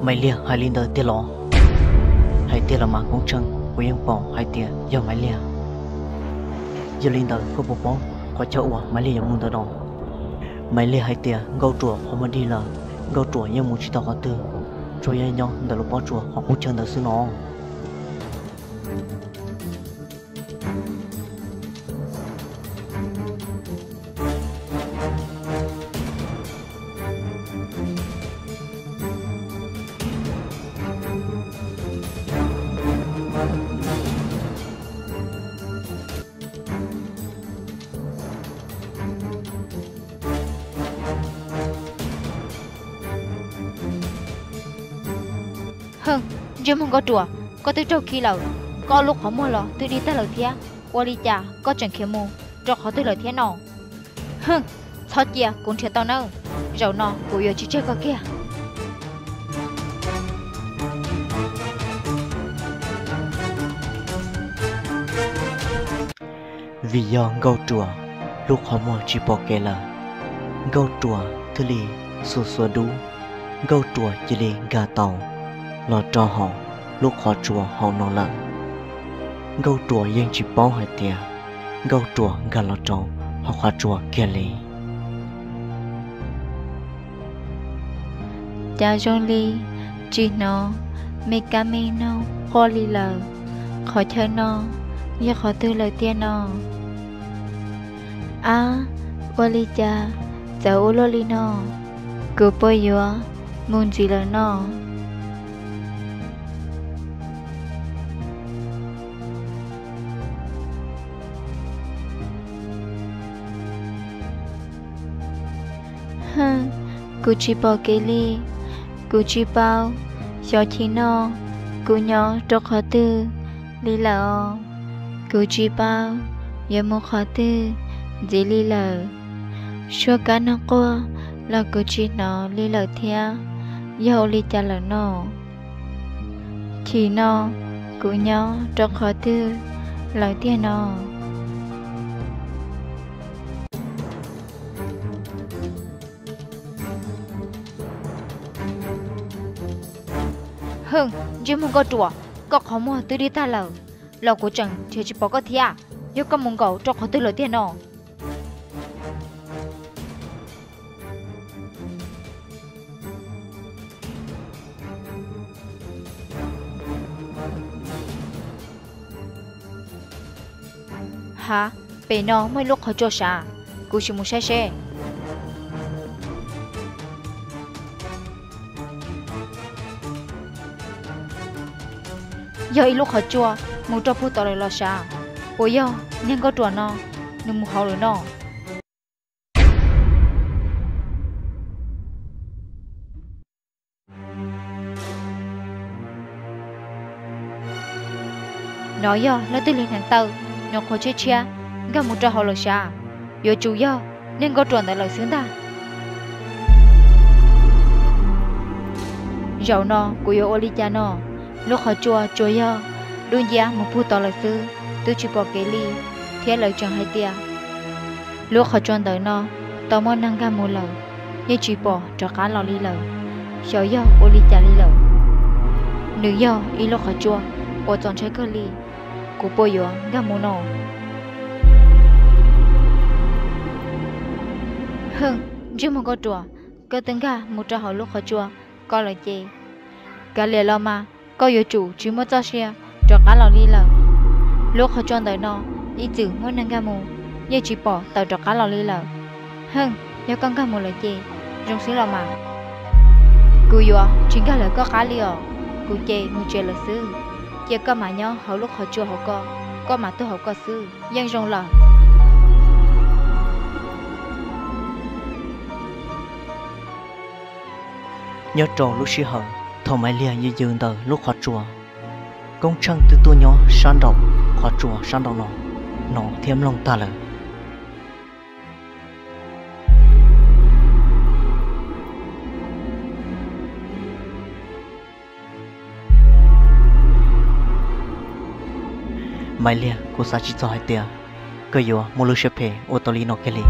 Maiv Liag hais li ntawd tiag los? Hais tiag los mas Koob Tsheej, kuv yeej pom hais tias yog Maiv Liag. Yog li ntawd koj puas paub qhov chaw uas Maiv Liag yuav mus ntawm no? Maiv Liag hais tias Nkauj Ruam qhov muag dig lawm, Nkauj Ruam yeej mus tsis tau qhov twg, tsuas yog nyob ntawm lub pob tsuas qhov qub chaw ntawd xwb no. Hwj, ntsej muag Nkauj Ruam, koj twb raug khi lawm, koj lub qhov muag los twb dig tag lawm thiab, ua li cas koj tseem khiav mus rau qhov twg lawm thiab no? Hwj, txhob cia kuv nrhiav tau nawb, zaum no kuv yuav tsis tseg koj kiag. Vim yog Nkauj Ruam lub qhov muag tsis pom kev lawm, Nkauj Ruam thiaj li xuas xuas dub, Nkauj Ruam cia li nkag tau los rau hauv lub qhov tsua hauv no lawm. Nkauj Ruam yeej tsis paub hais tias Nkauj Ruam nkag los rau hauv qhov tsua kiag li. Cas zoo li tsis hnov me kab me noog quaj li lawm. Qhov chaw no yog qhov twg lawm tiag no? Ab, ua li cas txawv ua luaj li no? Kuv puas yuav mus ntxiv lawm no? Hwj, kuv tsis pom kev li. Kuv tsis paub xyov chim no kuv nyob rau qhov twg li lawm os. Kuv tsis paub yuav mus qhov twg ntxiv li lawm. Suab kab noog quaj los kuv tsis hnov li lawm thiab. Yog ua li cas lawm no? Chim no kuv nyob rau qhov twg lawm tiag no? Hwj, ntsej muag Nkauj Ruam, koj qhov muag twb dig tag lawm los kuv tseem nrhiav tsis pom koj thiab. Yog koj mus nkaum rau qhov twg lawm tiag no? Hav, pem no muaj ib lub qhov tsua sav, kuv sim mus saib seb. Yog ib lub qhov tsua mus rau puag tom lawm los sav, puas yog niag Nkauj Ruam no nws mus hauv lawm no? No yog leej twg li hneev taw, nws qhuav tshiab tshiab nkag mus rau hauv lawm sav, yuav tsum yog niag Nkauj Ruam ntawd lawm xwb ntag. Zaum no kuv yuav ua li cas no? Lub qhov tsua tsuas yog dub nciab mus puag tod lawm xwb, twb tsis pom kev li, thiab lawv tseem hais tias lub qhov tsua ntawm no tau muaj neeg nkag mus lawm, yeej tsis pom rov qab los li lawm. Xyov yog ua li cas li lawm. Nws yog ib lub qhov tsua uas txaus ntshai kawg li, kuv puas yuav nkag mus no? Hwj, ntsej muag Nkauj Ruam, koj twb nkag mus rau hauv lub qhov tsua ko lawm ces, kav liam los mas koj yuav tsum tsis muaj txoj sia rov qab los li lawm. Lub qhov tsua ntawm no ib txwm muaj neeg nkag mus, yeej tsis pom tawm rov qab los li lawm. Hwj, yog koj nkag mus lawm ces zoo xwb los mas. Kuv yuav tsis nkag lawv koj qab li os, kuv ces mus tsev lawm xwb. Cia koj mam nyob hauv lub qhov tsua hauv ko, koj mam tuag hauv ko xwb yeej zoo lawm. Nyob rau lub sij hawm thaum Maiv Liag yws yws ntawm lub qhov tsua, Koob Tsheej twb tuaj nyob sab nraum qhov tsua sab nraum no, hnov thiab mloog tag lawm. Maiv Liag, kuv xav tsis txog hais tias koj yuav muaj lub siab phem ua tau li no kiag li.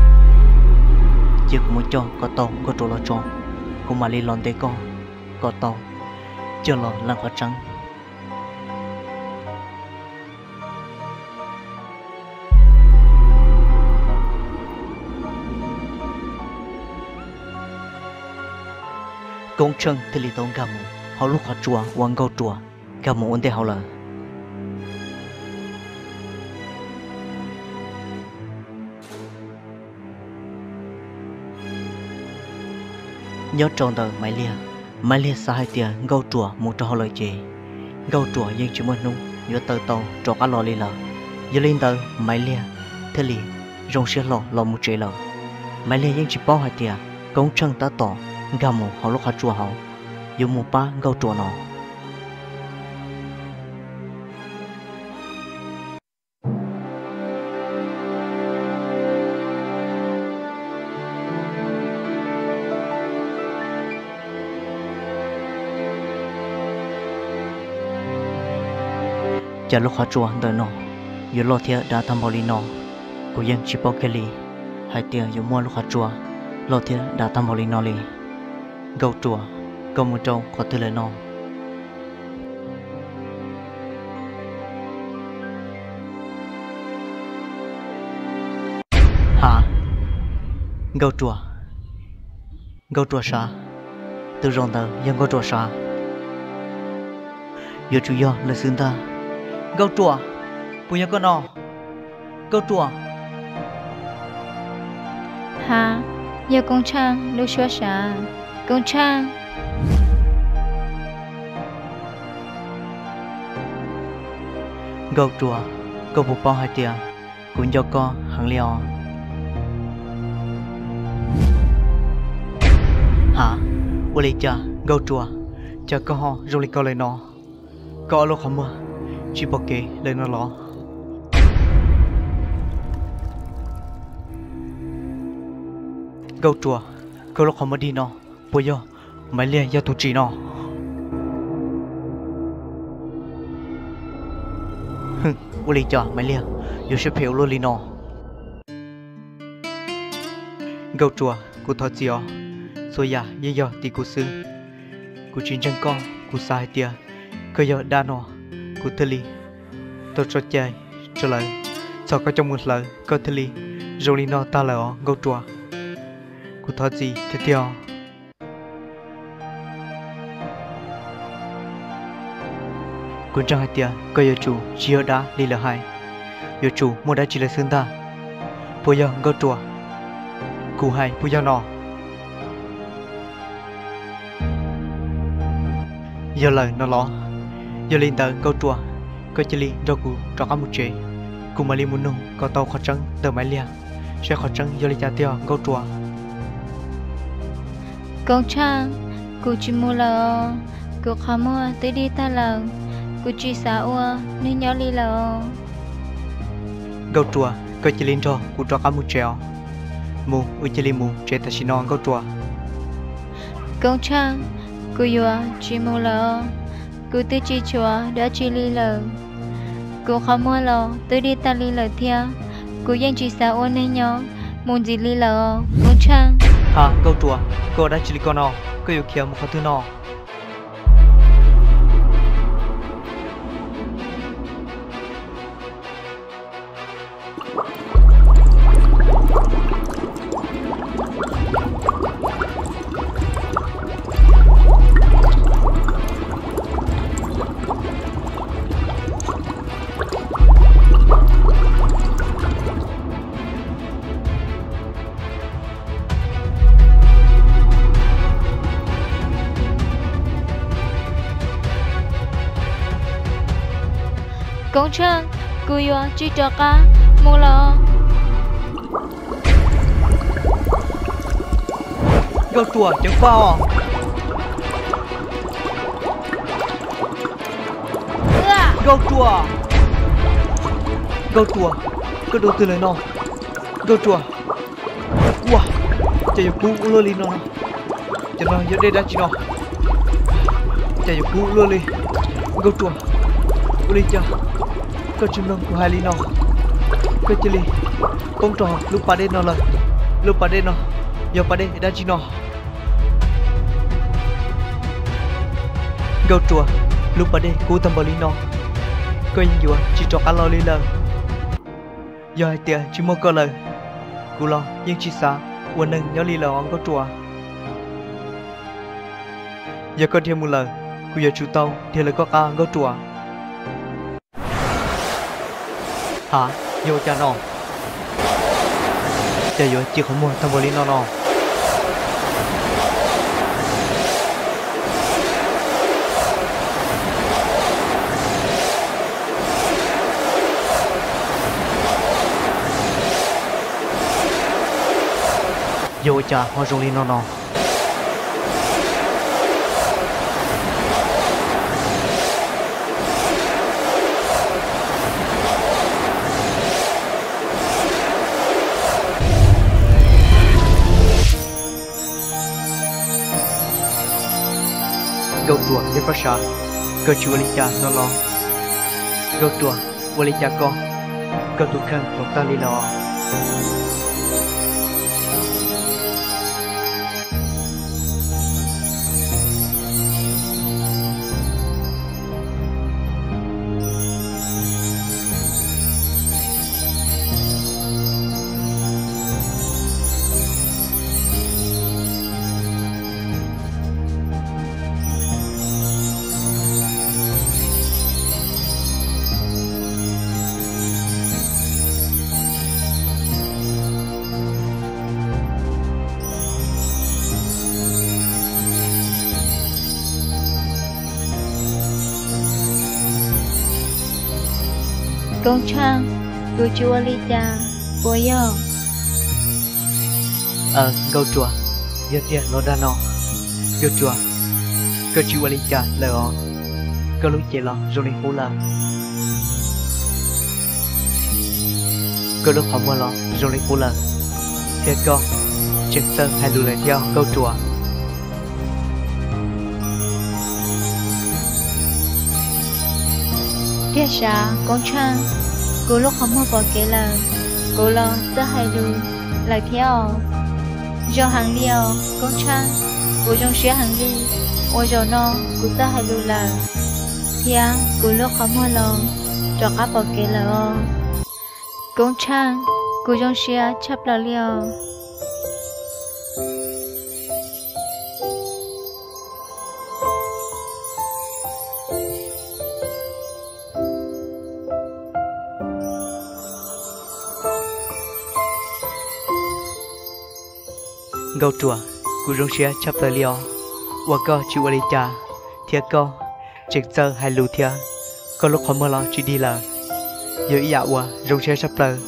Cia kuv mus coj kom tau Nkauj Ruam los tso, kuv mam li los ntes koj kom tau coj los leej qhov tseeb. Koob Tsheej thiaj li tau nkag mus hauv lub qhov tsua uas Nkauj Ruam nkag mus ua ntej hauv lawm. Nyob rau ntawm Maiv Liag, Maiv Liag xav hais tias Nkauj Ruam mus rau hauv lawm ces Nkauj Ruam yeej tsis muaj hnub yuav tawm tau rov qab los li lawm. Yog li ntawd Maiv Liag thiaj li zoo siab hlo los mus tsev lawm. Maiv Liag yeej tsis paub hais tias Koob Tsheej tab tom nkag mus hauv lub qhov tsua hauv yuav mus pab Nkauj Ruam no. Cas lub qhov tsua ntawm no yuav loj thiab dav tag npaum li no, kuv yeej tsis paub kiag li hais tias yuav muaj lub qhov tsua loj thiab dav tag npaum li no li. Nkauj Ruam, koj mus rau qhov twg lawm no? Ha, Nkauj Ruam, Nkauj Ruam sav, tus zaum ntawd yog Nkauj Ruam sav, yuav tsum yog lawm xwb ntag. Nkauj Ruam, puas yog koj no? Nkauj Ruam. Ha, yog Koob Tsheej lub suab sav. Koob Tsheej. Nkauj Ruam, koj puas paub hais tias kuv nco koj heev li os? Ha, ua li cas Nkauj Ruam, cas koj ho zoo li ko lawm no? Koj ob lub qhov muag tsis pom kev lawm no los? Nkauj Ruam, koj lub qhov muag dig no puas yog Maiv Liag yog tus tsim no? Ua li cas Maiv Liag yuav siab phem ua luaj li no? Nkauj Ruam, kuv thov txim os, txhua yam yeej yog tim kuv xwb. Kuv tsis ntseeg koj, kuv xav hais tias koj yog dab no, kuv thiaj li tau tso cai rau lawv txhom koj coj mus hlawv, koj thiaj li zoo li no tag lawm os Nkauj Ruam. Kuv thov txim tiag tiag os. Kuv ntseeg hais tias koj yuav tsum tsis yog dab li lawv hais, yuav tsum muaj dab tsi lawm xwb ntag. Puas yog Nkauj Ruam? Kuv hais puas yog no? Yog lawm no los? Yog li ntawd Nkauj Ruam, koj cia li nrog kuv rov qab mus tsev, kuv mam li mus nug kom tau qhov tseeb ntawm Maiv Liag, saib qhov tseeb yog li cas tiag Nkauj Ruam. Koob Tsheej, kuv tsis mus lawm os, kuv qhov muag twb dig tag lawm, kuv tsis xav ua neeg nyob li lawm os. Nkauj Ruam, koj cia li nrog kuv rov qab mus tsev os. Mus, wb cia li mus tsev tam sim no Nkauj Ruam. Koob Tsheej, kuv yuav tsis mus lawm os, kuv twb tsis tshuav dab tsi li lawm. Kuv qhov muag los twb dig tag li lawm thiab, kuv yeej tsis xav ua neeg nyob mus ntxiv li lawm os Koob Tsheej. Ha Nkauj Ruam, koj ua dab tsi li ko no? Koj yuav khiav mus qhov twg no? Koob Tsheej, kuv yuav tsis rov qab mus lawm. Nkauj Ruam, ceev faj os. Nkauj Ruam, Nkauj Ruam, koj dua twg lawm no? Nkauj Ruam. Ua, cas yuav kub ua luaj li no? Cov no yog dej dab tsi no? Cas yuav kub ua luaj li? Nkauj Ruam, ua li cas koj tsis mloog kuv hais li no? Koj cia li poob rau lub pas dej no lawm. Lub pas dej no yog pas dej dab tsi no? Nkauj Ruas, lub pas dej kub tag npaum li no, koj yeej yuav tsis rov qab los li lawm. Yog hais tias tsis muaj koj lawm, kuv los yeej tsis xav ua neeg nyob li lawm os Nkauj Ruas. Yog koj dhia mus lawm, kuv yuav tsum tau dhia lawv koj qab Nkauj Ruas. Ha, yog ua cas no? Cas yuav ci qhov muag tag npaum li no no? Yog ua cas ho zoo li no no? Nkauj Ruas, yog koj sav, koj tsis ua li cas no los? Nkauj Ruas, ua li cas koj, koj tus kheej hloov tag li lawm os. Koob Tsheej, kuv tsis ua li cas, puas yog? Aws, Nkauj Ruas, yog tiag los dag no. Nkauj Ruas, koj tsis ua li cas lawm os. Koj lub cev los zoo li qub lawm, koj lub qhov muag los zoo li qub lawm, thiab koj tseem txawj hais lus lawm thiab Nkauj Ruas. Tiag sav Koob Tsheej, kuv lub qhov muag pom kev lawm, kuv los txawj hais lus lawm thiab os. Zoo heev li os Koob Tsheej, kuv zoo siab heev li uas zaum no kuv txawj hais lus lawm, thiab kuv lub qhov muag los rov qab pom kev lawm os. Koob Tsheej, kuv zoo siab tshaj plaws li os. Nkauj Ruas, kuv zoo siab tshaj plaws li os, uas koj tsis ua li cas, thiab koj tseem txawj hais lus thiab, koj lub qhov muag los tsis dig lawm. Yog ib yam uas zoo siab tshaj plaws,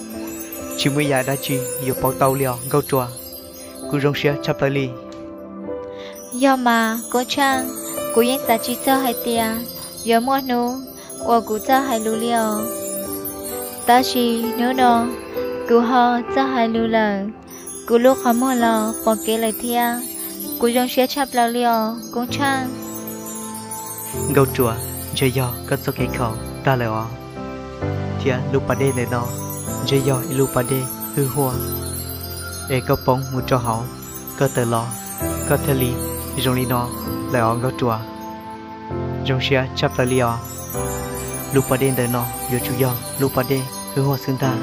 tsis muaj ib yam dab tsi yuav pauv tau li os Nkauj Ruas. Kuv zoo siab tshaj plaws li. Yog mas Koob Tsheej, kuv yeej xav tsis txog hais tias yuav muaj hnub uas kuv txawj hais lus li os. Tab sis hnub no kuv ho txawj hais lus lawm, kuv lub qhov muag los pom kev lawm thiab. Kuv zoo siab tshaj plaws li os Koob Tsheej. Nkauj Ruas, ntshe yog koj txoj kev khaum tag lawm os, thiab lub pas dej ntawm no ntshe yog ib lub pas dej hwj huaj, es koj poob mus rau hauv, koj tawm los, koj thiaj li zoo li no lawm os Nkauj Ruas. Zoo siab tshaj plaws li os. Lub pas dej ntawm no yuav tsum yog lub pas dej hwj huaj xwb ntag.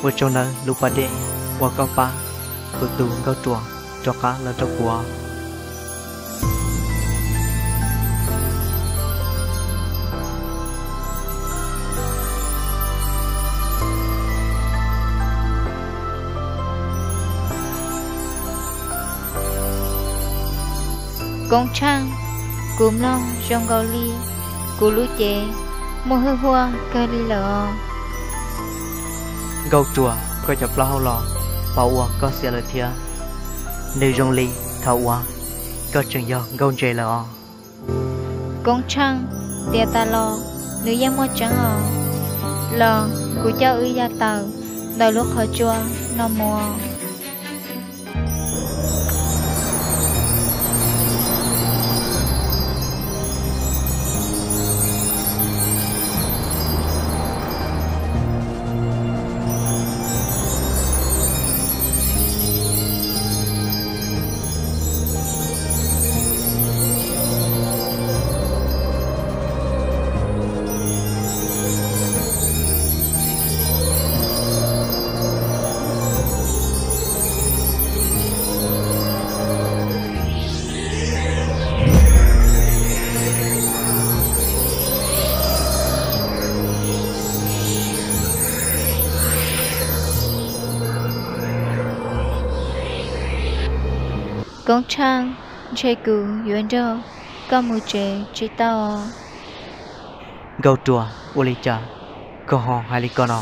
Ua tsaug nawb lub pas dej uas koj pab kuv tus Nkauj Ruas rov qab los rau kuv. Koob Tsheej, kuv mloog zoo nkaus li kuv lub cev muaj hwj huaj kawg li lawm os. Nkauj Ruas, koj cov plaub hau los pom ua koj xiam lawm thiab. Nws zoo li thaum uas koj tseem yog nkauj ntses lawm os. Koob Tsheej, tiam tas los nws yeej muaj tseeb os. Los kuv coj wb ya tawm ntawm lub qhov tsua no mus. Koob Tsheej, ntshe kuv yuav nrog koj mus tsev tsis tau os. Nkauj Ruas, ua li cas koj ho hais li ko no?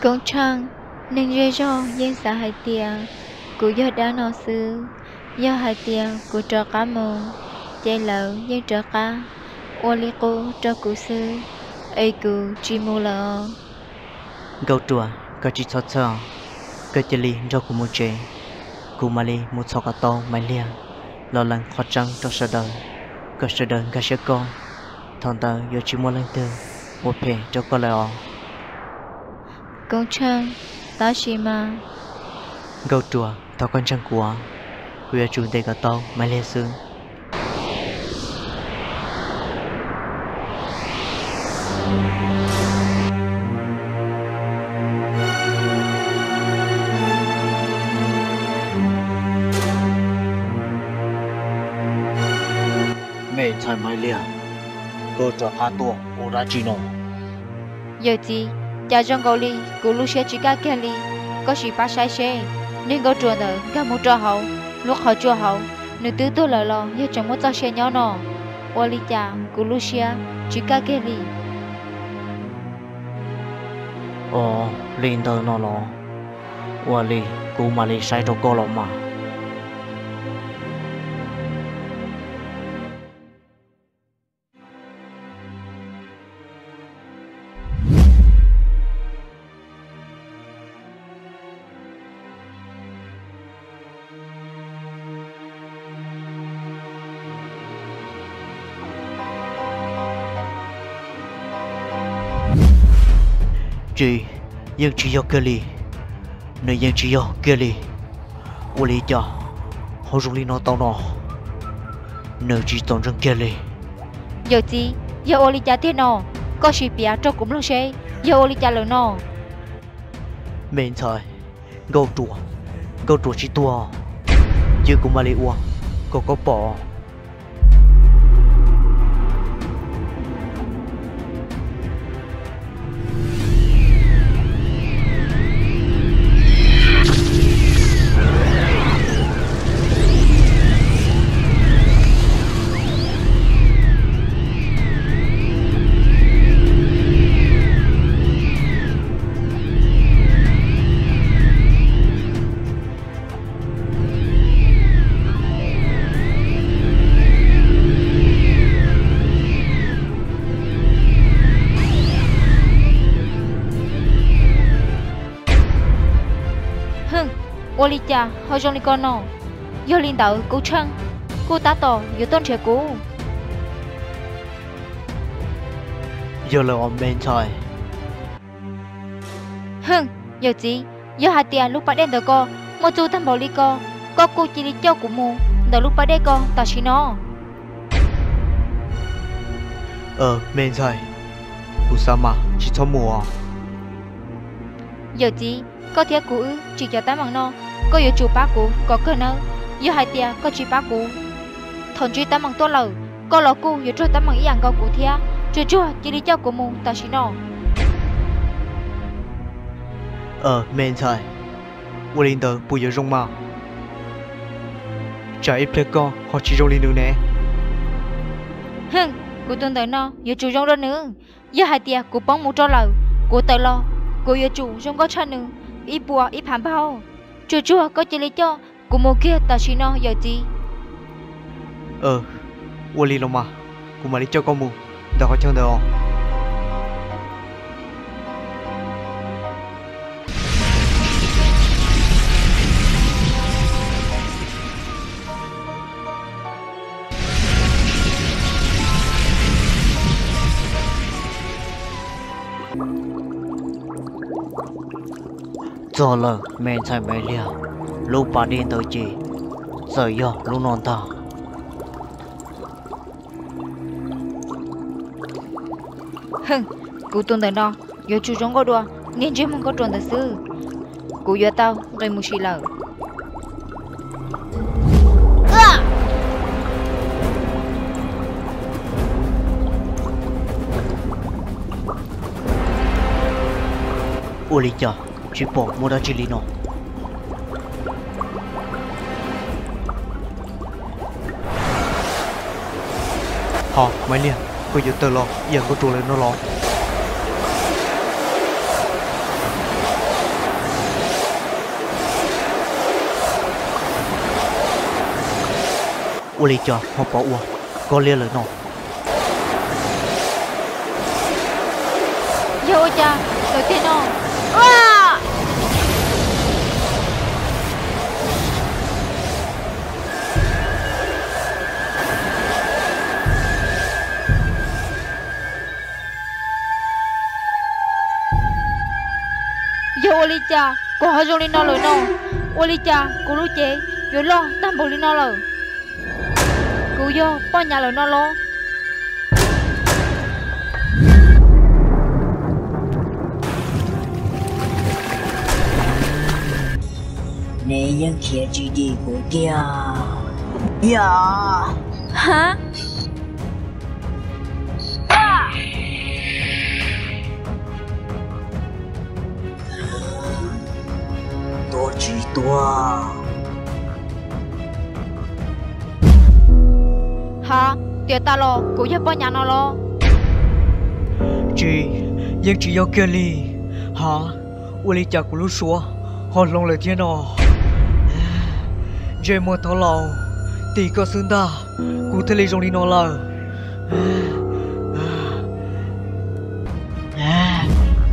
Koob Tsheej, neeg zej zog yeej xav hais tias kuv yog dab no xwb. Yog hais tias kuv rov qab mus, ces lawv yeej rov qab ua li qub rau kuv xwb, es kuv tsis mus lawm os. Nkauj Ruas, koj tsis txhob txhawj, koj cia li nrog kuv mus tsev, kuv mam li mus txhom kom tau Maiv Liag los lees qhov tseeb rau sawv daws, kom sawv daws nkag siab koj. Thaum ntawd yuav tsis muaj leej twg ua phem rau koj lawm os. Koob Tsheej, tab sis mas... Nkauj Ruas, thov koj ntseeg kuv, kuv yuav tsum ntes kom tau Maiv Liag xwb. Me ntxhais Maiv Liag, koj rov qab tuaj ua dab tsi no? Yawm txiv, cas zoo nkaus li kuv lub siab tsis kaj kiag li. Koj sim pab saib seb, niag Nkauj Ruas ntawd nkag mus rau hauv lub qhov tsua hauv, nws twb tuag lawm los yog tseem muaj txoj sia nyob no? Ua li cas kuv lub siab tsis kaj kiag li? Os, li ntawd no los, ua li kuv mam li saib rau koj los mas. Tsis, yeej tsis yog kiag li. Nws yeej tsis yog kiag li. Ua li cas ho zoo li no tau no? Nws tsis txaus ntseeg kiag li. Yawm txiv, yog ua li cas tiag no? Koj sim piav rau kuv mloog seb yog ua li cas lawm no. Me ntxhais, Nkauj Ruas, Nkauj Ruas tsis tuag, cia kuv mam li ua kom koj pom. Hwm, ua li cas ho zoo li ko no? Yog li ntawd Koob Tsheej kuj tab tom yuav tuaj nrhiav kuv. Yog lawm os me ntxhais. Hwm, yawm txiv, yog hais tias lub pas dej ntawm ko muaj txuj tag npaum li ko, koj kuj cia li coj kuv mus ntawm lub pas dej ko tam sim no. Me ntxhais, kuv xav mas tsis txhob mus os. Yawm txiv, koj thiab kuv wb tsim cov teeb meem no, koj yuav tsum pab kuv kom kawg nawb. Yog hais tias koj tsis pab kuv, thaum ntsib teeb meem tuaj lawm, koj los kuj yuav raug teeb meem ib yam nkaus kuv thiab. Tsuag tsuag cia li coj kuv mus tam sim no. Me ntxhais, ua li ntawd puas yuav zoo mas? Tsam ib pliag koj ho tsis zoo li nws ne. Hwm, kuv tus ntawm no yuav tsum zoo rau nws. Yog hais tias kuv poob mus rau lawm, kuv tawm los kuv yuav tsum zoo nkauj tshaj nws ib puas ib phav npaug. Tsuag tsuag koj cia li coj kuv mus kiag tam sim no yawm txiv. Ua li los mas, kuv mam li coj koj mus ntawm qhov chaw ntawd os. Txog lawm me ntxhais Maiv Liag, lub pas dej ntawd ces txawm yog lub no ntag. Hwm, kuv tus ntawm no yuav tsum zoo nkauj dua niag ntsej muag Nkauj Ruas ntawd xwb. Kuv yuav tau nqis mus sim lawm. Ua li cas tsis pom muaj dab tsi li no? Ho Maiv Liag, koj yuav tawm los ya nkauj ruas lawm no los? Ua li cas ho pom ua koj liab lawm no? Yog ua cas lawm tiag no? Yog ua li cas kuv ho zoo li no lawm no? Ua li cas kuv lub cev yuav loj tag npaum li no lawm? Kuv yog poj nyav lawm no los? Neb yeej khiav tsis dim kuv tiag. Ha? Tuag tsis tuag? Ha, tiam tas los kuv yog poj nyav no los? Tsis, yeej tsis yog kiag li. Ha, ua li cas kuv lub suab ho hloov lawm thiab no? Ntsej muag thov laus, tim koj xwb ntag, kuv thiaj li zoo li no lawm.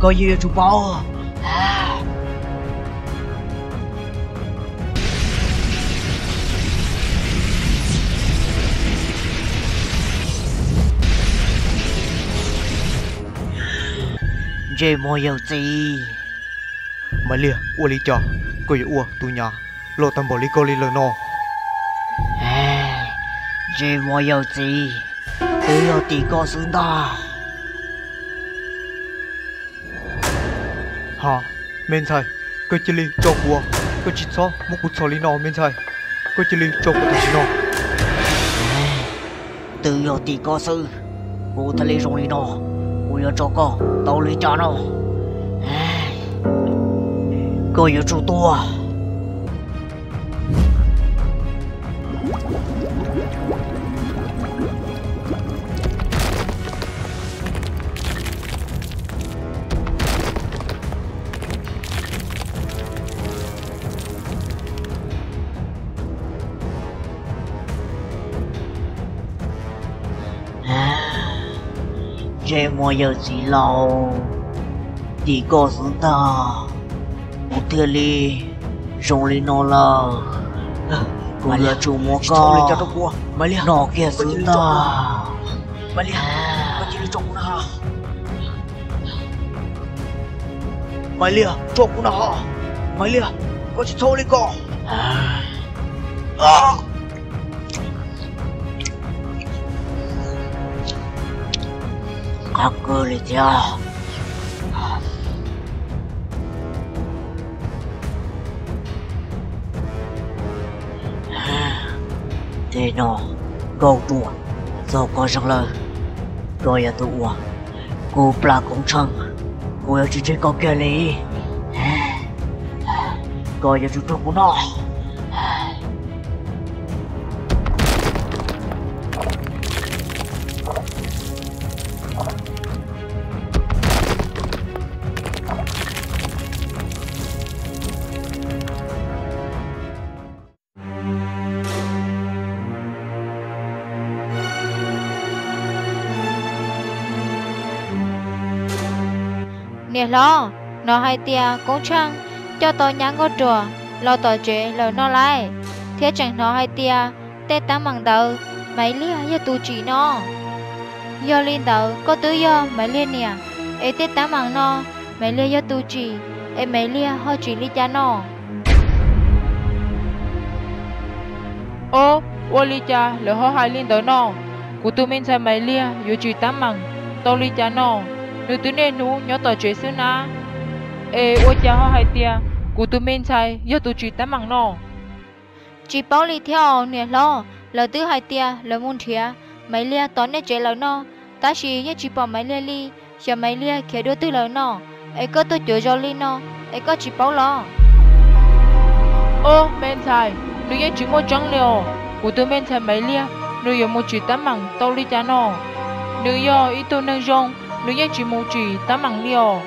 Koj yeej yuav tsum paub. Ntsej muag yawm txiv. Maiv Liag, ua li cas koj yuav ua tus nyav loj tag npaum li koj li lawm no? Ntsej muag yawm txiv, twb yog tim koj xwb ntag. Ha, me ntxhais, koj cia li tso kuv, koj tsis txhob muab kuv txhom li no me ntxhais, koj cia li tso kuv tam sim no. Twb yog tim koj xwb, kuv thiaj li zoo li no, kuv yuav tso koj tau li cas no? Koj yuav tsum tuag. Ntsej muag yawm txiv laus, tim koj xwb ntag, kuv thiaj li zoo li no lawm. Kuv yuav tsum muab koj noj kiag xwb ntag. Maiv Liag, tso kuv na ho. Maiv Liag, koj tsis txhob ua li ko. Qab kawg li thiab. Tej no, nkauj ruas, txog koj zeeg lawm, koj yog tus uas kuv plam koob tsheej, kuv yuav tsis tseg koj kiag li. Koj yuav tsum raug kuv noj. Niam hlob, hnov hais tias koob tsheej coj tau nyab nkauj ruas los tom tsev lawm no lauj, thiab tseem hnov hais tias tej teeb meem ntawd Maiv Liag yog tus tsim no. Yog li ntawd koj twb yog Maiv Liag niam, es tej teeb meem no Maiv Liag yog tus tsim, es Maiv Liag ho tsim li cas no? Ob, ua li cas lawv ho hais li ntawd no? Kuv tus me ntxhais Maiv Liag yuav tsim teeb meem tau li cas no? Nws twb niaj hnub nyob tom tsev xwb na. Es ua cas ho hais tias kuv tus me ntxhais yog tus tsim teeb meem no? Tsis paub li thiab os niam hlob, lawv twb hais tias lawv mus nrhiav Maiv Liag tom nej tsev lawm no, tab sis yeej tsis pom Maiv Liag li. Xyov Maiv Liag khiav dua twg lawm no, es koj tuaj cuav zos li no, es koj tsis paub los? Ob, me ntxhais, nws yeej tsis muaj tseeb li os. Kuv tus me ntxhais Maiv Liag nws yuav mus tsim teeb meem tau li cas no? Nws yog ib tug neeg zoo, nws yeej tsis mus tsim teeb meem li os.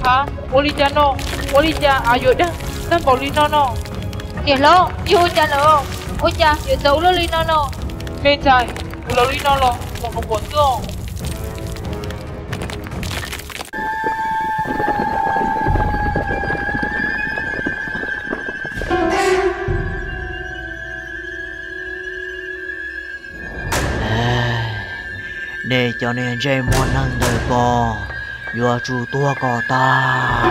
Ha, ua li cas no? Ua li cas av yuav dag tag npaum li no no? Niam hlob, yog ua cas lawm? Ua cas yuav txawv ua luaj li no no? Me ntxhais, ua li no los kom nws pom xwb os. Nej cov niag ntsej muag neeg ntawm ko yuav tsum tuag kom tag.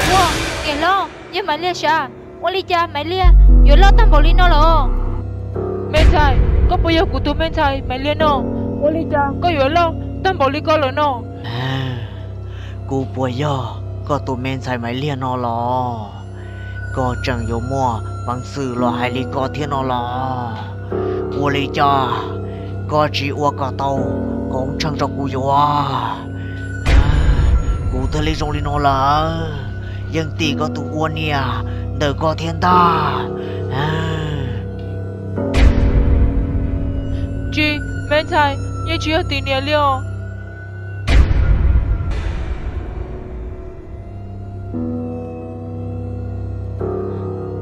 Ua, niam hlob, yog Maiv Liag sav? Ua li cas Maiv Liag yuav loj tag npaum li no lawm? Me ntxhais, koj puas yog kuv tus me ntxhais Maiv Liag no? Ua li cas koj yuav loj tag npaum li ko lawm no? Kuv puas yog koj tus me ntxhais Maiv Liag no los? Koj tseem yuav muaj peev xwm los hais li ko thiab no los? Ua li cas koj tsis ua kom tau koob tsheej rau kuv yuav, kuv thiaj li zoo li no lawm? Yeej tim koj tus ua niam ntawm koj thiab ntag. Tsis, me ntxhais, yeej tsis yog tim niam li os.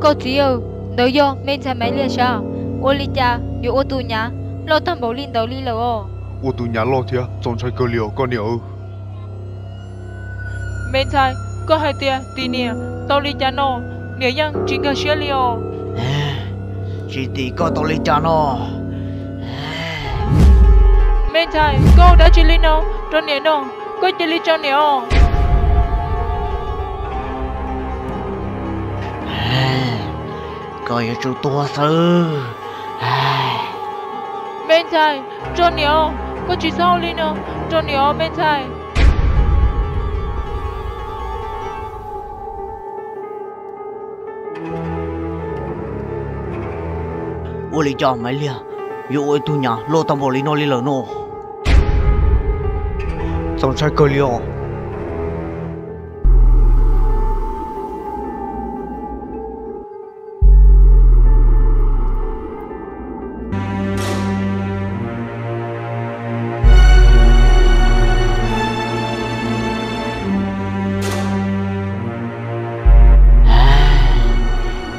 Koj txiv aw, ntawd yog me ntxhais Maiv Liag sav? Ua li cas yuav ua tus nyav loj tag npaum li ntawd li lawm os? Ua tus nyav loj thiab txaus ntshai kawg li os koj niam aw. Me ntxhais, koj hais tias tim niam tau li cas no, niam yeej tsis nkag siab li os. Tsis tim koj tau li cas no? Me ntxhais, koj ua dab tsi li no rau niam no? Koj cia li tso niam os. Koj yuav tsum tuag xwb. Me ntxhais, tso niam os, koj tsis txhob ua li no rau niam os me ntxhais. Ua li cas Maiv Liag yuav ua ib tug nyav loj tag npaum li no li lawm no? Txaus ntshai kawg li os.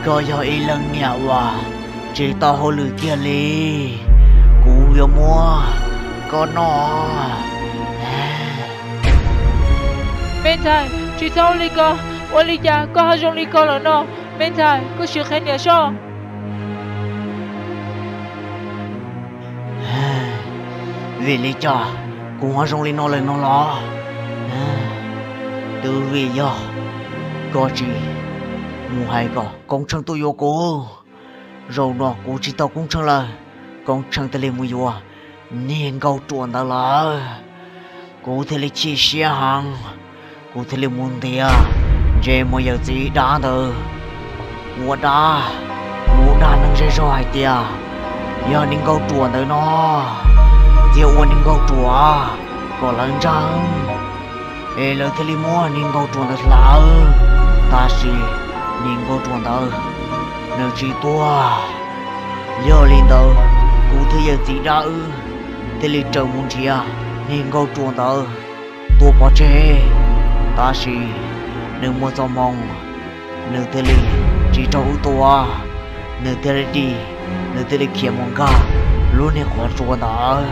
Koj yog ib leej niam uas tsis tau hauj lwm kiag li, kuv yuav muab koj noj. Me ntxhais, tsis txhob ua li ko, ua li cas koj ho zoo li ko lawm no? Me ntxhais, koj sim qhia niam soj. Vim li cas kuv ho zoo li no lawm no los? Twb vim yog koj tsis mus hais kom Koob Tsheej tuaj yuav kuv. Zaum no kuv tsis tau Koob Tsheej lawm, Koob Tsheej thiaj li mus yuav niag nkauj ruam ntawd lawm. Kuv thiaj li chim siab heev, kuv thiaj li mus ntiav ntsej muag yawm txiv dab ntawd ua dab. Kuv dag neeg zej zog hais tias yog niag nkauj ruam ntawd no, thiaj ua niag nkauj ruam kom lawv ntseeg, es lawv thiaj li muab niag nkauj ruam ntawd hlawv. Tab sis niag nkauj ruam ntawd nws tsis tuag. Yog li ntawd, kuv thiab yawm txiv dab wb thiaj li raws mus nrhiav niag nkauj ruam ntawd tua pov tseg. Tab sis nws muaj txoj hmoo, nws thiaj li tsis raug wb tua, nws thiaj li dim, nws thiaj li khiav mus nkag lub niag qhov tsua ntawd.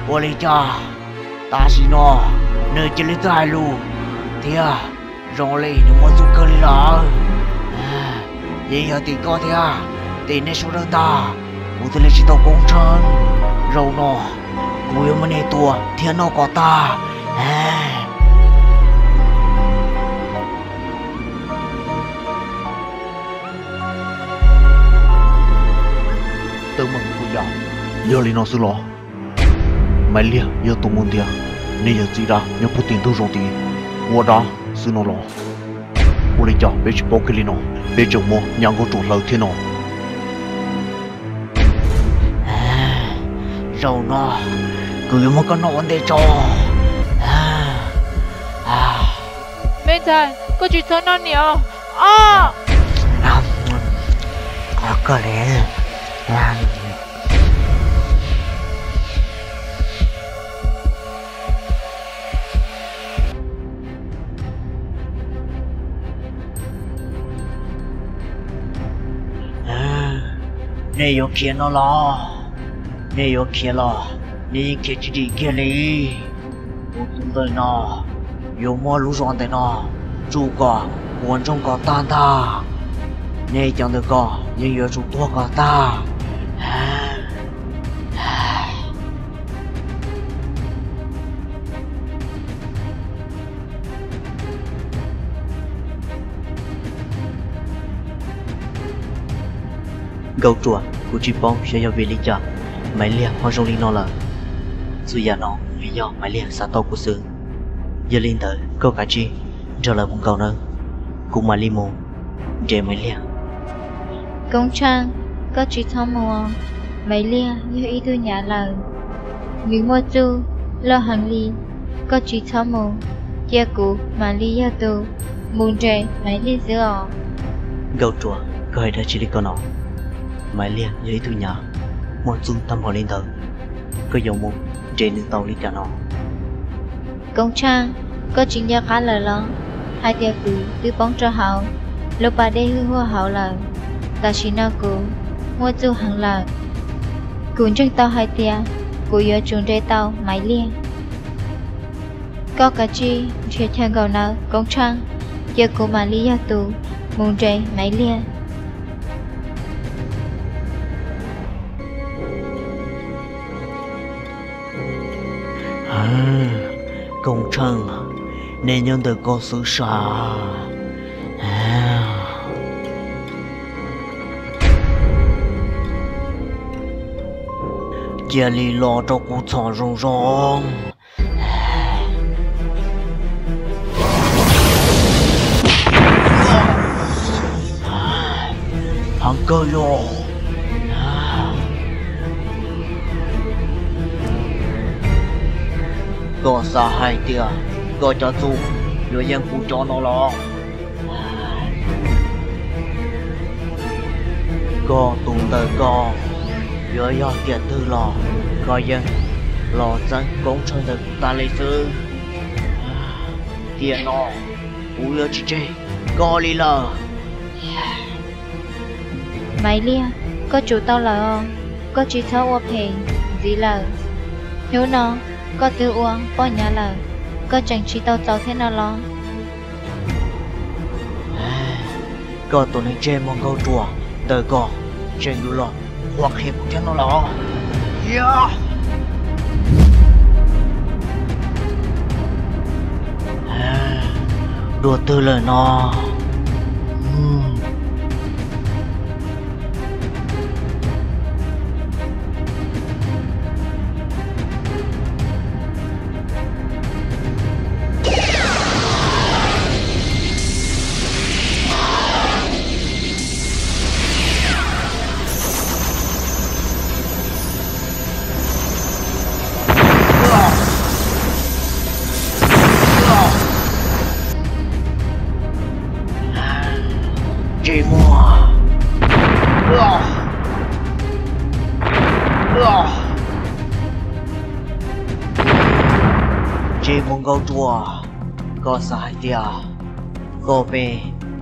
Ua li cas tam sim no nws cia li txawj hais lus thiab zoo li nws muaj txuj kawg li lawm. Yeej yog tim koj thiab tim nej sawv daws ntag, kuv thiaj li tsis tau Koob Tsheej. Zaum no kuv yuav muab nej tua thiab noj kom tag. Teeb meem kuj yog li no xwb los? Maiv Liag yog tus mus ntiav niag yawm txiv dab nyob puag tim ntug zoov tid ua dab xwb no los? Ua li cas peb tsis paub kiag li no, peb tseem muab niag nkauj ruam hlawv thiab no? Zaum no kuv yuav muab koj noj ua ntej tso. Me ntxhais, koj tsis txhob noj niam os. Koj li. Nej yuav khiav no los? Nej yuav khiav los, nej yeej khiav tsis dim kiag li. Kuv tus ntawm no yuav muab lub zos ntawm no tsuj kom puas ntsoog kom tag ntag. Nej cov ntawm ko yeej yuav tsum tuag kom tag. Nkauj Ruam, kuv tsis paub xyov yog vim li cas Maiv Liag ho zoo li no lawm. Txhua yam no vim yog Maiv Liag xav tau kuv xwb. Yog li ntawd koj kav tsij nrog lawv mus nkaum nawb, kuv mam li mus nres Maiv Liag. Koob Tsheej, koj tsis txhob mus. Maiv Liag yog ib tug nyav lawm, nws muaj txuj loj heev li. Koj tsis txhob mus, cia kuv mam li yog tus mus nres Maiv Liag xwb os. Nkauj Ruam, koj hais dab tsi li ko no? Maiv Liag yog ib tug nyav muaj txuj tag npaum li ntawd, koj yuav mus nres nws tau li cas no? Koob Tsheej, koj tsis nco qab lawm los? Hais tias kuv twb poob rau hauv lub pas dej hwj huaj hauv lawm. Tam sim no kuv muaj txuj heev lawm. Kuv ntseeg tau hais tias kuv yuav tsum nres tau Maiv Liag. Koj kav tsij nrhiav chaw nkaum nawb Koob Tsheej, cia kuv mam li yog tus mus nres Maiv Liag. Koob Tsheej, nej nyob ntawm ko xwb sav? Cia li los rau kuv txhom zoo zoo. Heev kawg yog. Koj xav hais tias koj cov txuj yuav yeej kuv cov no los? Koj tus ntawm ko yuav yog tiam twg los koj yeej los txeeb Koob Tsheej ntawm kuv tas li xwb. Tiam no kuv yuav tsis tseg koj li lawm. Maiv Liag, koj tsum tau lawm os, koj tsis txhob ua phem ntxiv lawm. Hnub no koj twb ua poj nyav lawm, koj tseem tsis tau txaus thiab no los? Koj tus neeg ntsej muag Nkauj Ruam ntawm ko, tseem yuav los qhuab qhia kuv thiab no los? Dua twg lawm no? Ntsej muag, ntsej muag Nkauj Ruam, koj xav hais tias koj me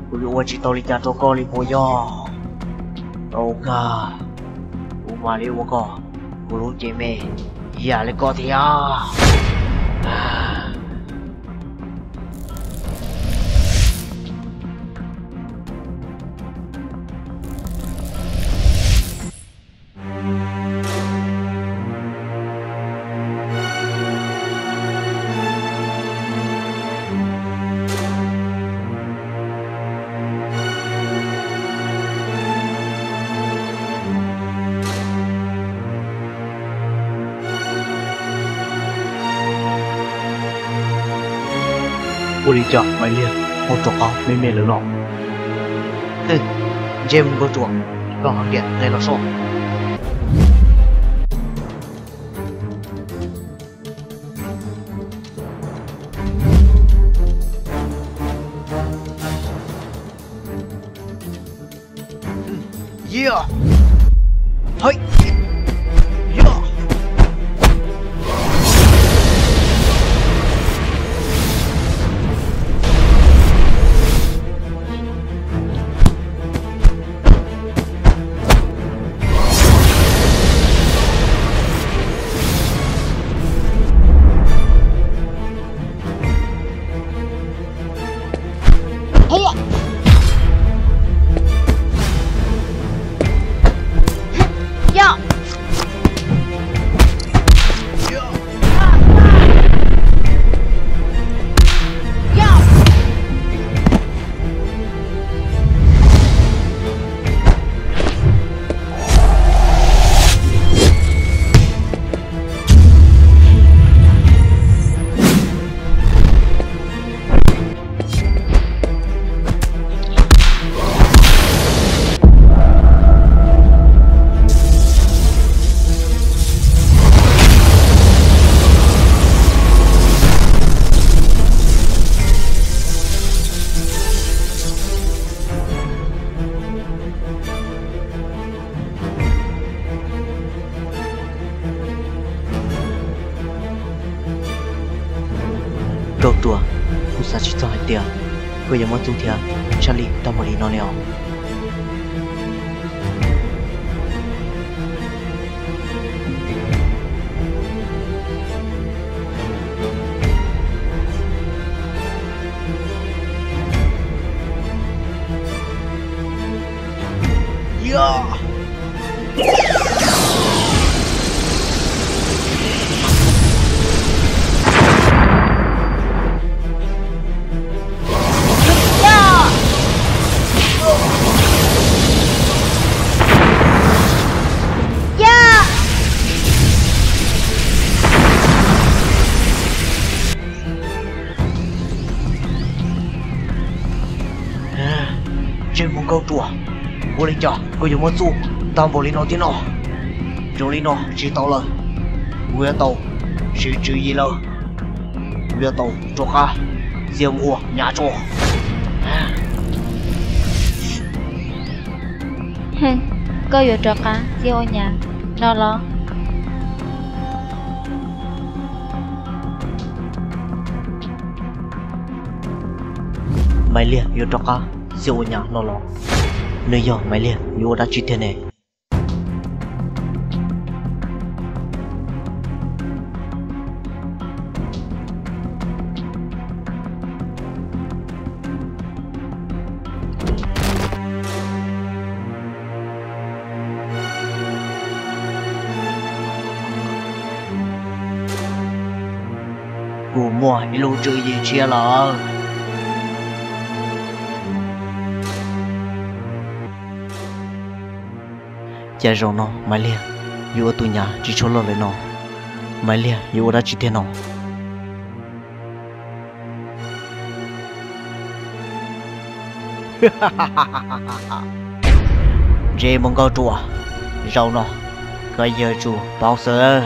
kuv yuav ua tsis tau li cas rau koj li puas yog? Tau kawg, kuv mam li ua kom kuv lub cev me yam li koj thiab. Ua li cas Maiv Liag ho rov qab me me lawm no? Ntsej muag Nkauj Ruam, koj ho tiam nqe los soj. Yia, Hais, yog. Nkauj ruam, kuv xav tsis txog hais tias koj yuav muaj txuj thiab tshaj lij tag npaum li no ne os. Ntsej muag nkauj ruam, ua li cas koj yuav muaj txuj tag npaum li no thiab no? Zoo li no tsis tau lawm, kuv yuav tau siv tswv yim lawm. Kuv yuav tau rov qab txia ua nyab tso. Koj yuav rov qab txia ua nyab no los? Maiv Liag yuav rov qab txia ua nyab no los? Nws yog Maiv Liag yuav ua dab tsi thiab ne? Kuv muaj ib lub tswv yim tshiab lawm. Cas zaum no Maiv Liag yuav ua tus nyab tsis tshua loj lawm no? Maiv Liag yuav ua dab tsi thiab no? Ntsej muag nkauj ruam, zaum no koj yuav tsum paub xwb.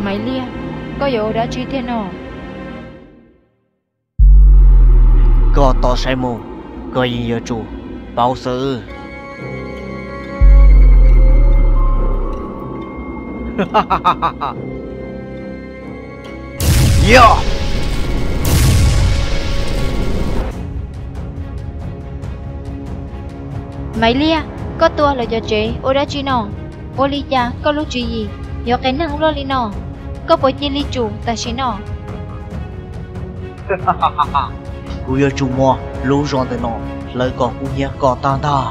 Maiv Liag, koj yuav ua dab tsi thiab no? Koj tos saib mus, koj yeej yuav tsum paub xwb. Maiv Liag, koj tua lawv cov tsev ua dab tsi no? Ua li cas koj lub tswv yim yuav qias neeg luaj li no? Koj puas cia li tsum tam sim no? Kuv yuav tsum muab lub zos ntawm no hlawv kom kub hnyiab kom tag ntag.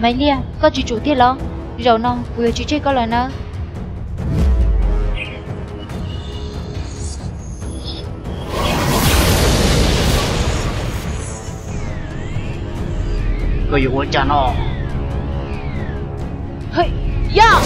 Maiv Liag, koj tsis tsum tiag los? Zaum no kuv yuav tsis tseg koj lawm nawb. Koj yuav ua cas no? Yog!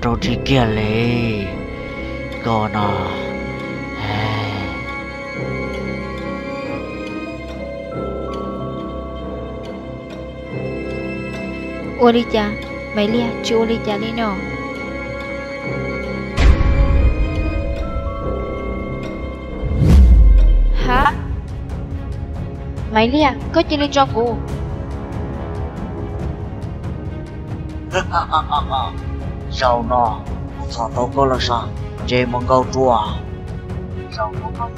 Rau tsis kiag li, koj no. Ua li cas Maiv Liag tsis ua li cas li no? Ha, Maiv Liag, koj cia li tso kuv. Zaum no kuv txhom tau koj los sav, ntsej muag nkauj ruam. Zaum no kawg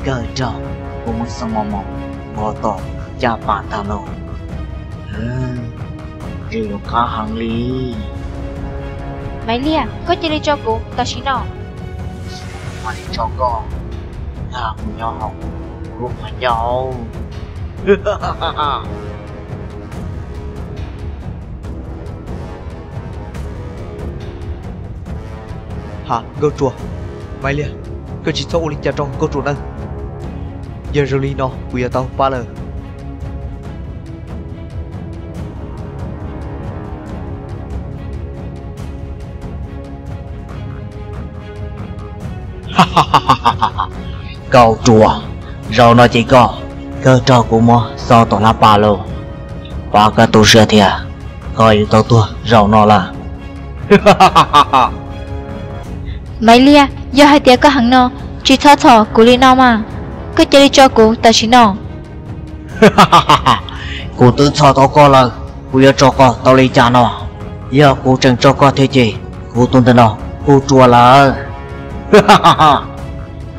nrog kuv muab xoo mos mos nkaus tom caj pas tag los, ntshe yuav qab heev li. Maiv Liag, koj cia li tso kuv tam sim no. Kuv mam li tso koj, ntag mus nyob hauv kuv lub qhov ncauj. Ha, nkauj ruam, Maiv Liag, koj tsis txhob ua li cas rau nkauj ruam nawb. Yog zoo li no kuv yuav tau pab lawm. Nkauj ruam, zaum no ces koj kawg nrog kuv muab xoo tom lab pas los, pab koj tu siab thiab, koj yuav tau tuag zaum no lawm. Maiv Liag, yog hais tias koj heev no, tsis txhob txhom kuv li no mas, koj cia li tso kuv tam sim no. Kuv twb txhom tau koj lawm, kuv yuav tso koj tau li cas no? Yog kuv tseem tso koj thiab ces kuv tus ntawm no kuj ruam lawm.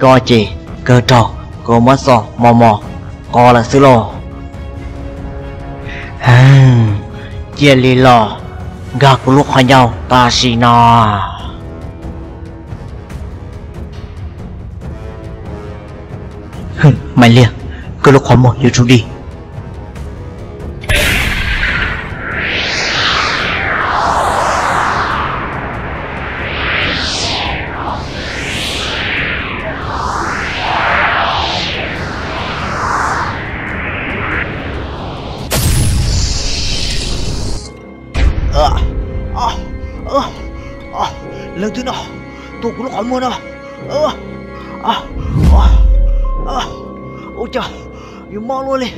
Koj ces kawg nrog kuv muab xoo mos mos qos lawm xwb lauj. Cia li los nkag kuv lub qhov ncauj tam sim no. Maiv Liag, koj lub qhov muag yuav tsum dig. Leej twg no tua kuv lub qhov muag no? Ua cas yuav mob luaj li?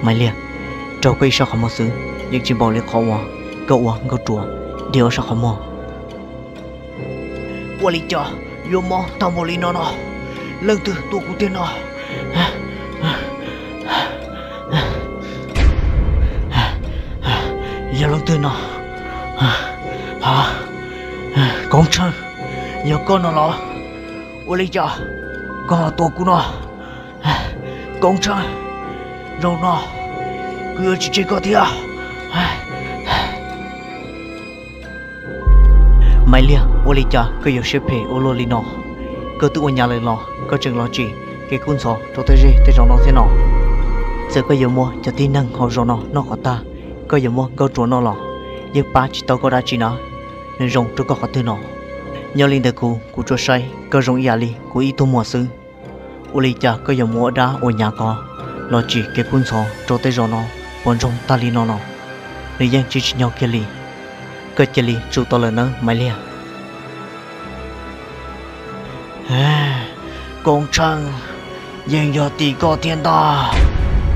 Maiv Liag, rau koj ib sab qhov muag xwb yeej tsis npaum li qhov uas koj ua nkauj ruam dig ob sab qhov muag. Ua li cas yuav mob tag npaum li no no? Leej twg tua kuv tiag no? Yog leej twg no? Koob Tsheej, yog koj no los? Ua li cas koj ho tua kuv no? Koob Tsheej, zaum no kuv yuav tsis tseg koj thiab. Maiv Liag, ua li cas koj yuav siab phem ua luaj li no? Koj twb ua nyav lawm los koj tseem los tsim kev kub ntxhov rau tej zej tej zos no thiab no? Txawm koj yuav muab cov tib neeg hauv zos no noj kom tag, koj yuav muab nkauj ruam noj los yeej pab tsis tau koj dab tsi na. Nws zoo rau koj qhov twg no? Nyob li ntawm kuv, kuv tsuas saib koj zoo ib yam li kuv ib tug muam xwb. Ua li cas koj yuav mus ua dab ua nyav ko los tsim kev kub ntxhov rau tej zos no puas ntsoog tag li no no? Nws yeej tsis tsim nyog kiag li. Koj cia li tsum tau lawm nawb Maiv Liag. Koob Tsheej, yeej yog tim koj thiab ntag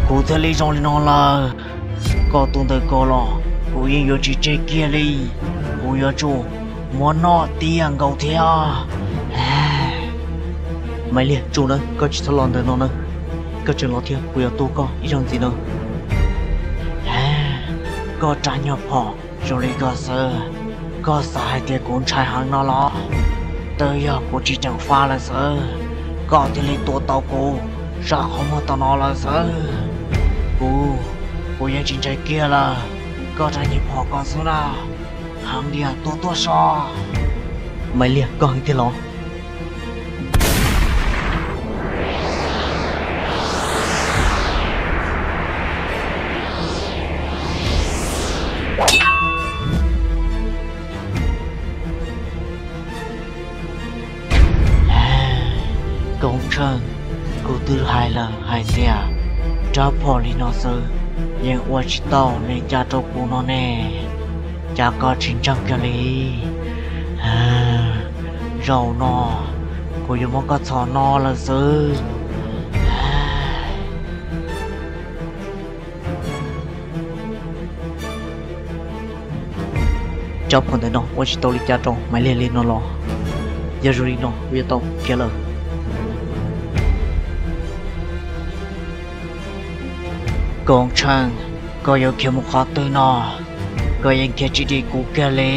kuv thiaj li zoo li no lawm. Koj tus ntawm ko los kuv yeej yuav tsis tseg kiag li, kuv yuav tsum muab noj tiag nkaus thiab. Maiv Liag, tsum nawb, koj tsis txhob los ntawm no nawb. Koj tseem los thiab kuv yuav tua koj ib zaug ntxiv nawb. Koj rab nyuag phom zoo li koj xwb, koj xav hais tias kuv ntshai heev no los? Twb yog kuv tsis ceev faj lawm xwb, koj thiaj li tua tau kuv sab qhov muag tom no lawm xwb. Kuv, kuv yeej tsis ntshai kiag lawm, koj rab nyuag phom ko xwb na. Heev tiag, tua tuaj so. Maiv Liag, koj heev tiag los? Koob Tsheej, kuv twb hais lawm hais tias rab phom li no xwb yeej ua tsis tau li cas rau kuv no ne. Cas koj tsis ntseeg kiag li? Zaum no kuv yuav muab koj txhom no lawm xwb. Cov poj ntawm no ua tsis tau li cas rau Maiv Liag li no los, yog zoo li no kuv yuav tau khiav lawm. Koob Tsheej, koj yuav khiav mus qhov twg no? Koj yeej khiav tsis dim kuv kiag li.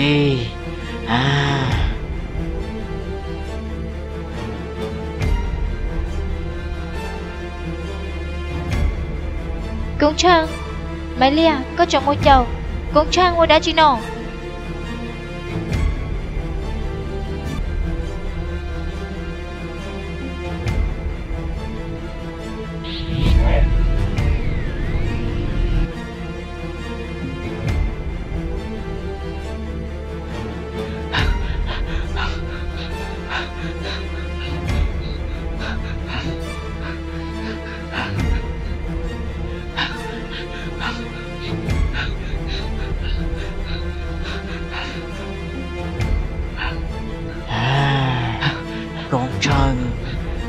Koob Tsheej, Maiv Liag, koj tseem mus caum Koob Tsheej ua dab tsi no? Koob Tsheej,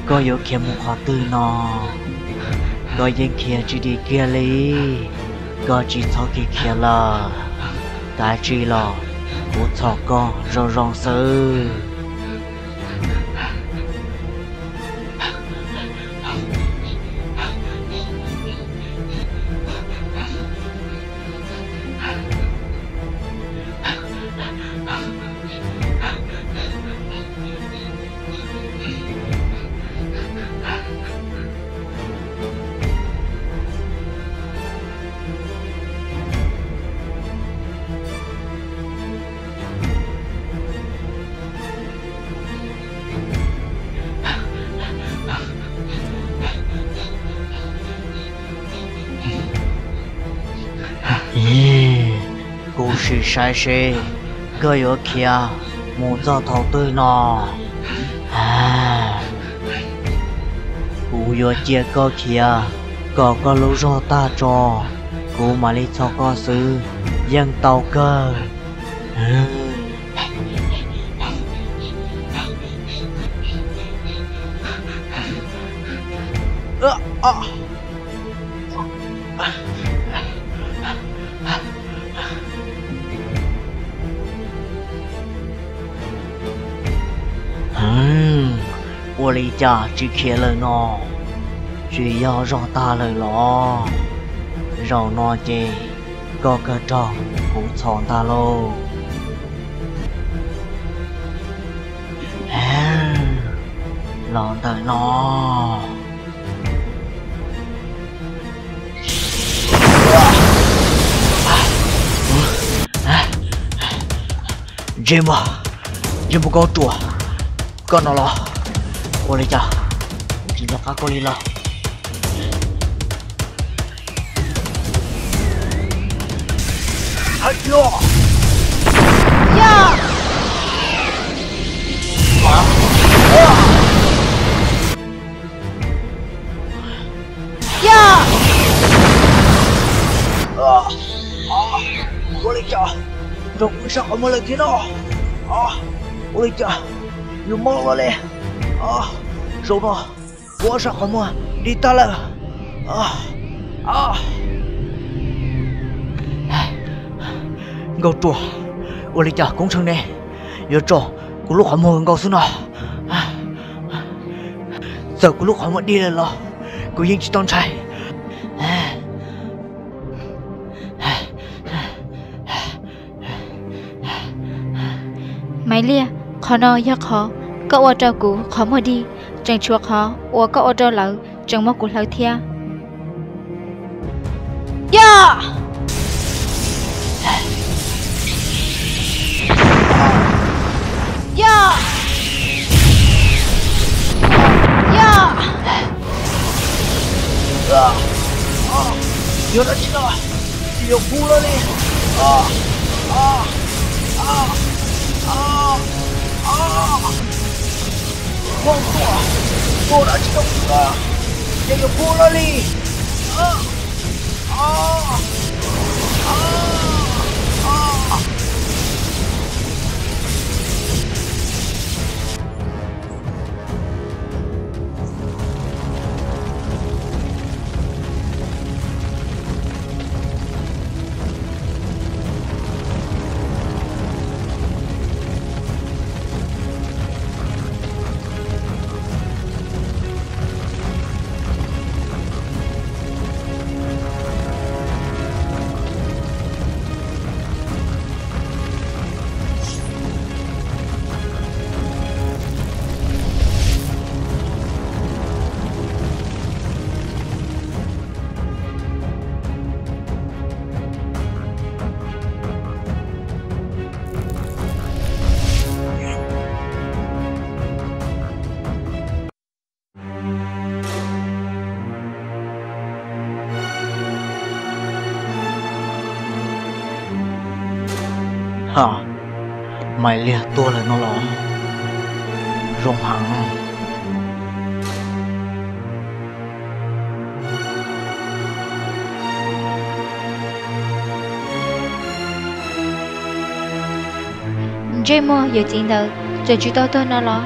koj yuav khiav mus qhov twg no? Koj yeej khiav tsis dim kiag li. Koj tsis txhob khiav khiav lawm. Kav tsij los, kuv txhom koj zoo zoo xwb. Kuv sim saib seb koj yuav khiav mus txog thaum twg no. Kuv yuav cia koj khiav kom koj lub zog tag tso, kuv mam li txhom koj xwb yeej tau kawg. Ua li cas tsis khiav lawm no? Tsis yog zog tag lawm los? Zaum no ces koj kawg raug kuv txhom ntag lauj. Los ntawm no. James, James Nkauj Ruam, koj no los? Ua li cas kuv tsis nco qab koj li lawm? Ua li cas zoo kuv sab qhov muag lawm thiab no? Ua li cas yuav mob ua luaj li? Zaum no kuv ob sab qhov muag dig tag lawm. Nkauj Ruam, ua li cas Koob Tsheej ne yuav tso kuv lub qhov muag nkaus xwb no? Txawm kuv lub qhov muag dig lawm los kuv yeej tsis tau ntshai. Maiv Liag, qhov no yog qhov koj ua rau kuv qhov muag dig, tseem tshuav qhov uas koj ua rau lawv tseem muab kuv hlawv thiab. Yog! Yog! Yog! Yog dab tsi no? Yuav kub lawm li. Nkauj Ruam, ua dab tsi rau kuv na? Ces yuav kub lawm li. Maiv Liag tuag lawm no los? Zoo heev. Ntsej muag yawm txiv ntawd txawm tsis tau tuag no los?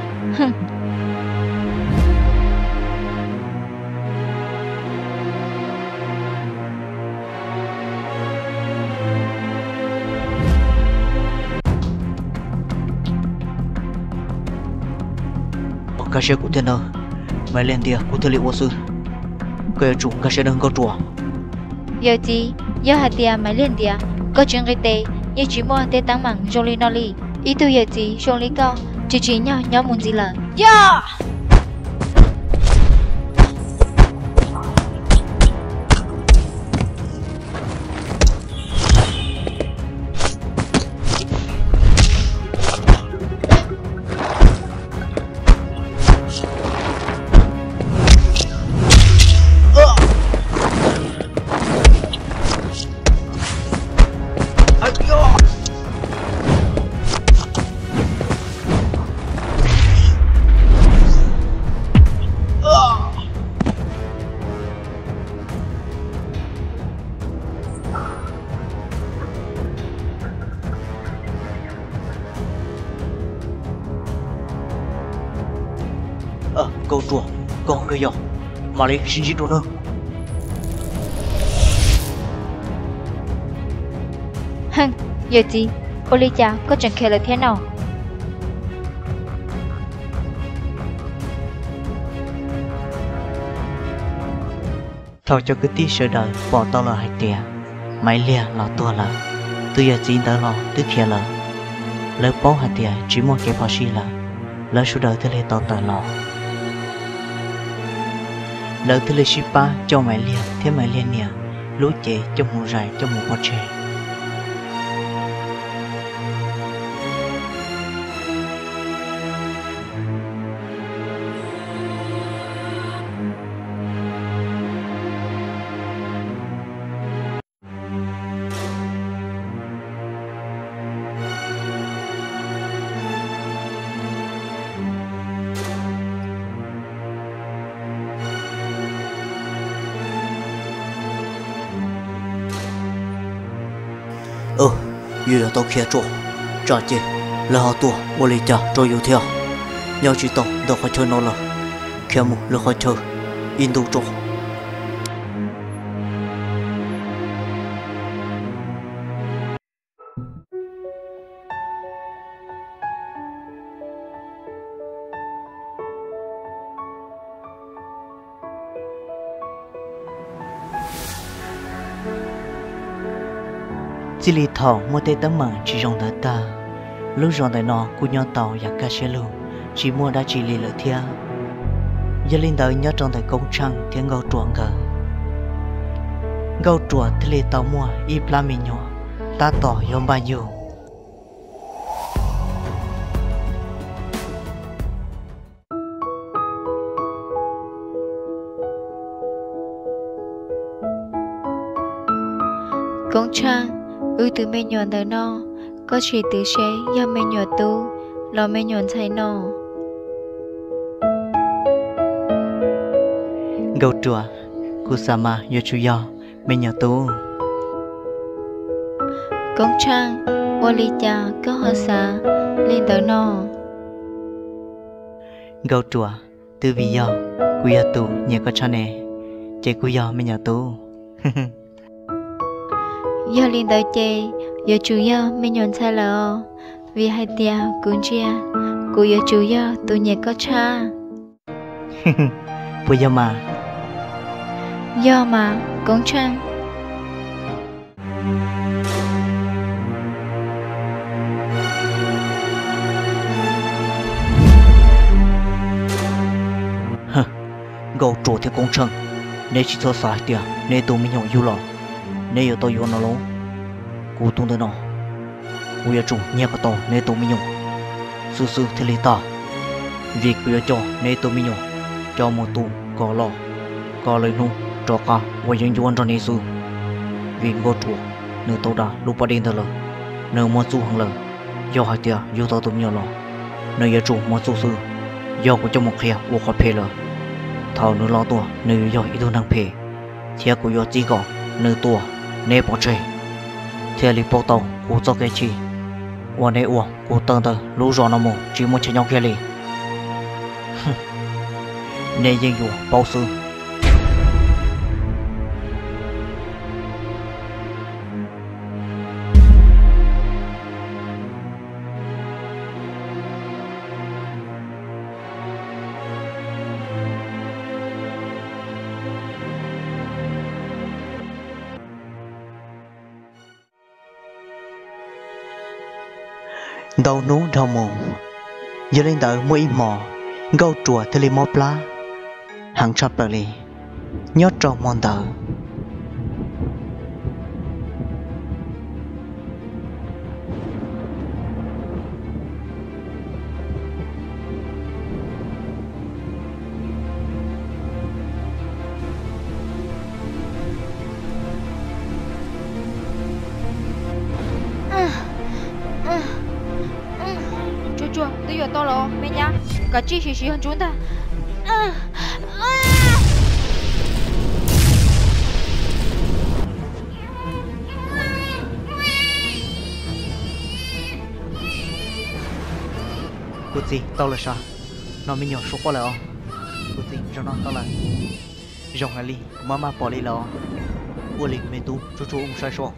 Nkag siab kuv thiab nawb, Maiv Liag ntias kuv thiaj li ua xwb. Koj yuav tsum nkag siab nawb Nkauj Ruam. Yawm txiv, yog hais tias Maiv Liag ntias, koj tsis nqis tes yeej tsis muaj tej teeb meem zoo li no li. Ib tug yawm txiv zoo li koj tsis tsim nyog nyob mus ntxiv lawm. Yog! Nkauj Ruam, koj kawg yog, mam li sib ntsib dua nawb. Yawm txiv, ua li cas koj tseem khiav lawm thiab no? Thaum cov kwv tij sawv daws pom tau lawm hais tias Maiv Liag los tuag lawm, tus yawm txiv ntawd los twb khiav lawm, lawv paub hais tias tsis muaj kev phom sij lawm, lawv sawv daws thiaj li tau tawm los. Lawv thiaj li sib pab coj Maiv Liag thiab Maiv Liag niam lub cev coj mus zais coj mus pov tseg. Yus yuav tau khiav tso, tsam ces lawv ho tuaj ua li cas rau yus thiab. Nyob tsis tau ntawm qhov chaw no lawm, khiav mus lwm qhov chaw ib ntus tso. Txij li thaum muaj tej teeb meem tsis zoo ntawd tag, lub zos ntawm no kuj nyob tau yam kaj siab lug, tsis muaj dab tsi li lawm thiab. Yog li ntawd nyob rau ntawm Koob Tsheej thiab Nkauj Ruam nkawd, Nkauj Ruam thiaj li tau muaj ib plab me nyuam tab tom yuav npaj yug. Koob Tsheej, wb tus me nyuam ntawm no, koj sim twv seb yog me nyuam tub los me nyuam ntxhais no. Nkauj Ruam, kuv xav mas yuav tsum yog me nyuam tub. Koob Tsheej, ua li cas koj ho xav li ntawd no? Nkauj Ruam, twb vim yog kuv yog tus nyiam koj tshaj ne, ces kuj yog me nyuam tub. Yog li ntawd ces yuav tsum yog me nyuam ntxhais lawm os, vim hais tias kuv ntsia kuv yuav tsum yog tus nyiam koj tshaj. Puas yog mas? Yog mas Koob Tsheej. Nkauj Ruam thiab Koob Tsheej, neb tsis txhob xav hais tias neb tus me nyuam yug los neb yuav tau yuav no lauj. Kuv tus ntawm no, kuv yuav tsum nyiag kom tau neb tus me nyuam xwb xwb thiaj li tag, vim kuv yuav coj neb tus me nyuam coj mus tu kom loj kom lawm hnub rov qab ua yeeb ncuab nrog neb xwb, vim Nkauj Ruam nws tau dag lub pas dej ntawd lawm. Nws muaj txuj heev lawm, yog hais tias yug tau tus me nyuam los, nws yuav tsum muaj txuj xwb. Yog kuv coj mus qhia ua qhov phem lawm, thaum nws los tuaj nws yuav yog ib tug neeg phem, thiab kuv yuav txib kom nws tua neb pov tseg, thiaj li pauj tau kuv txoj kev chim uas neb ua kuv tawm ntawm lub zos no mus tsis muaj chaw nyob kiag li. Neb yeej yuav paub xwb. Ntau hnub dhau mus, yog li ntawd muaj ib hmo Nkauj Ruas thiaj li mob plab heev tshaj plaws li. Nyob rau hmo ntawd, Tsuag tsuag, twb yuav tau los me nyab, kav tsij siv siv ntsuv ntag. Kuv txiv tau lawm sav, no me nyuam suav quaj lawm os. Kuv txiv, zaum no tau lawm. Zoo hais li kuv maj maj pom li lawm os. Ua li me tub, tsuag tsuag mus saib seb.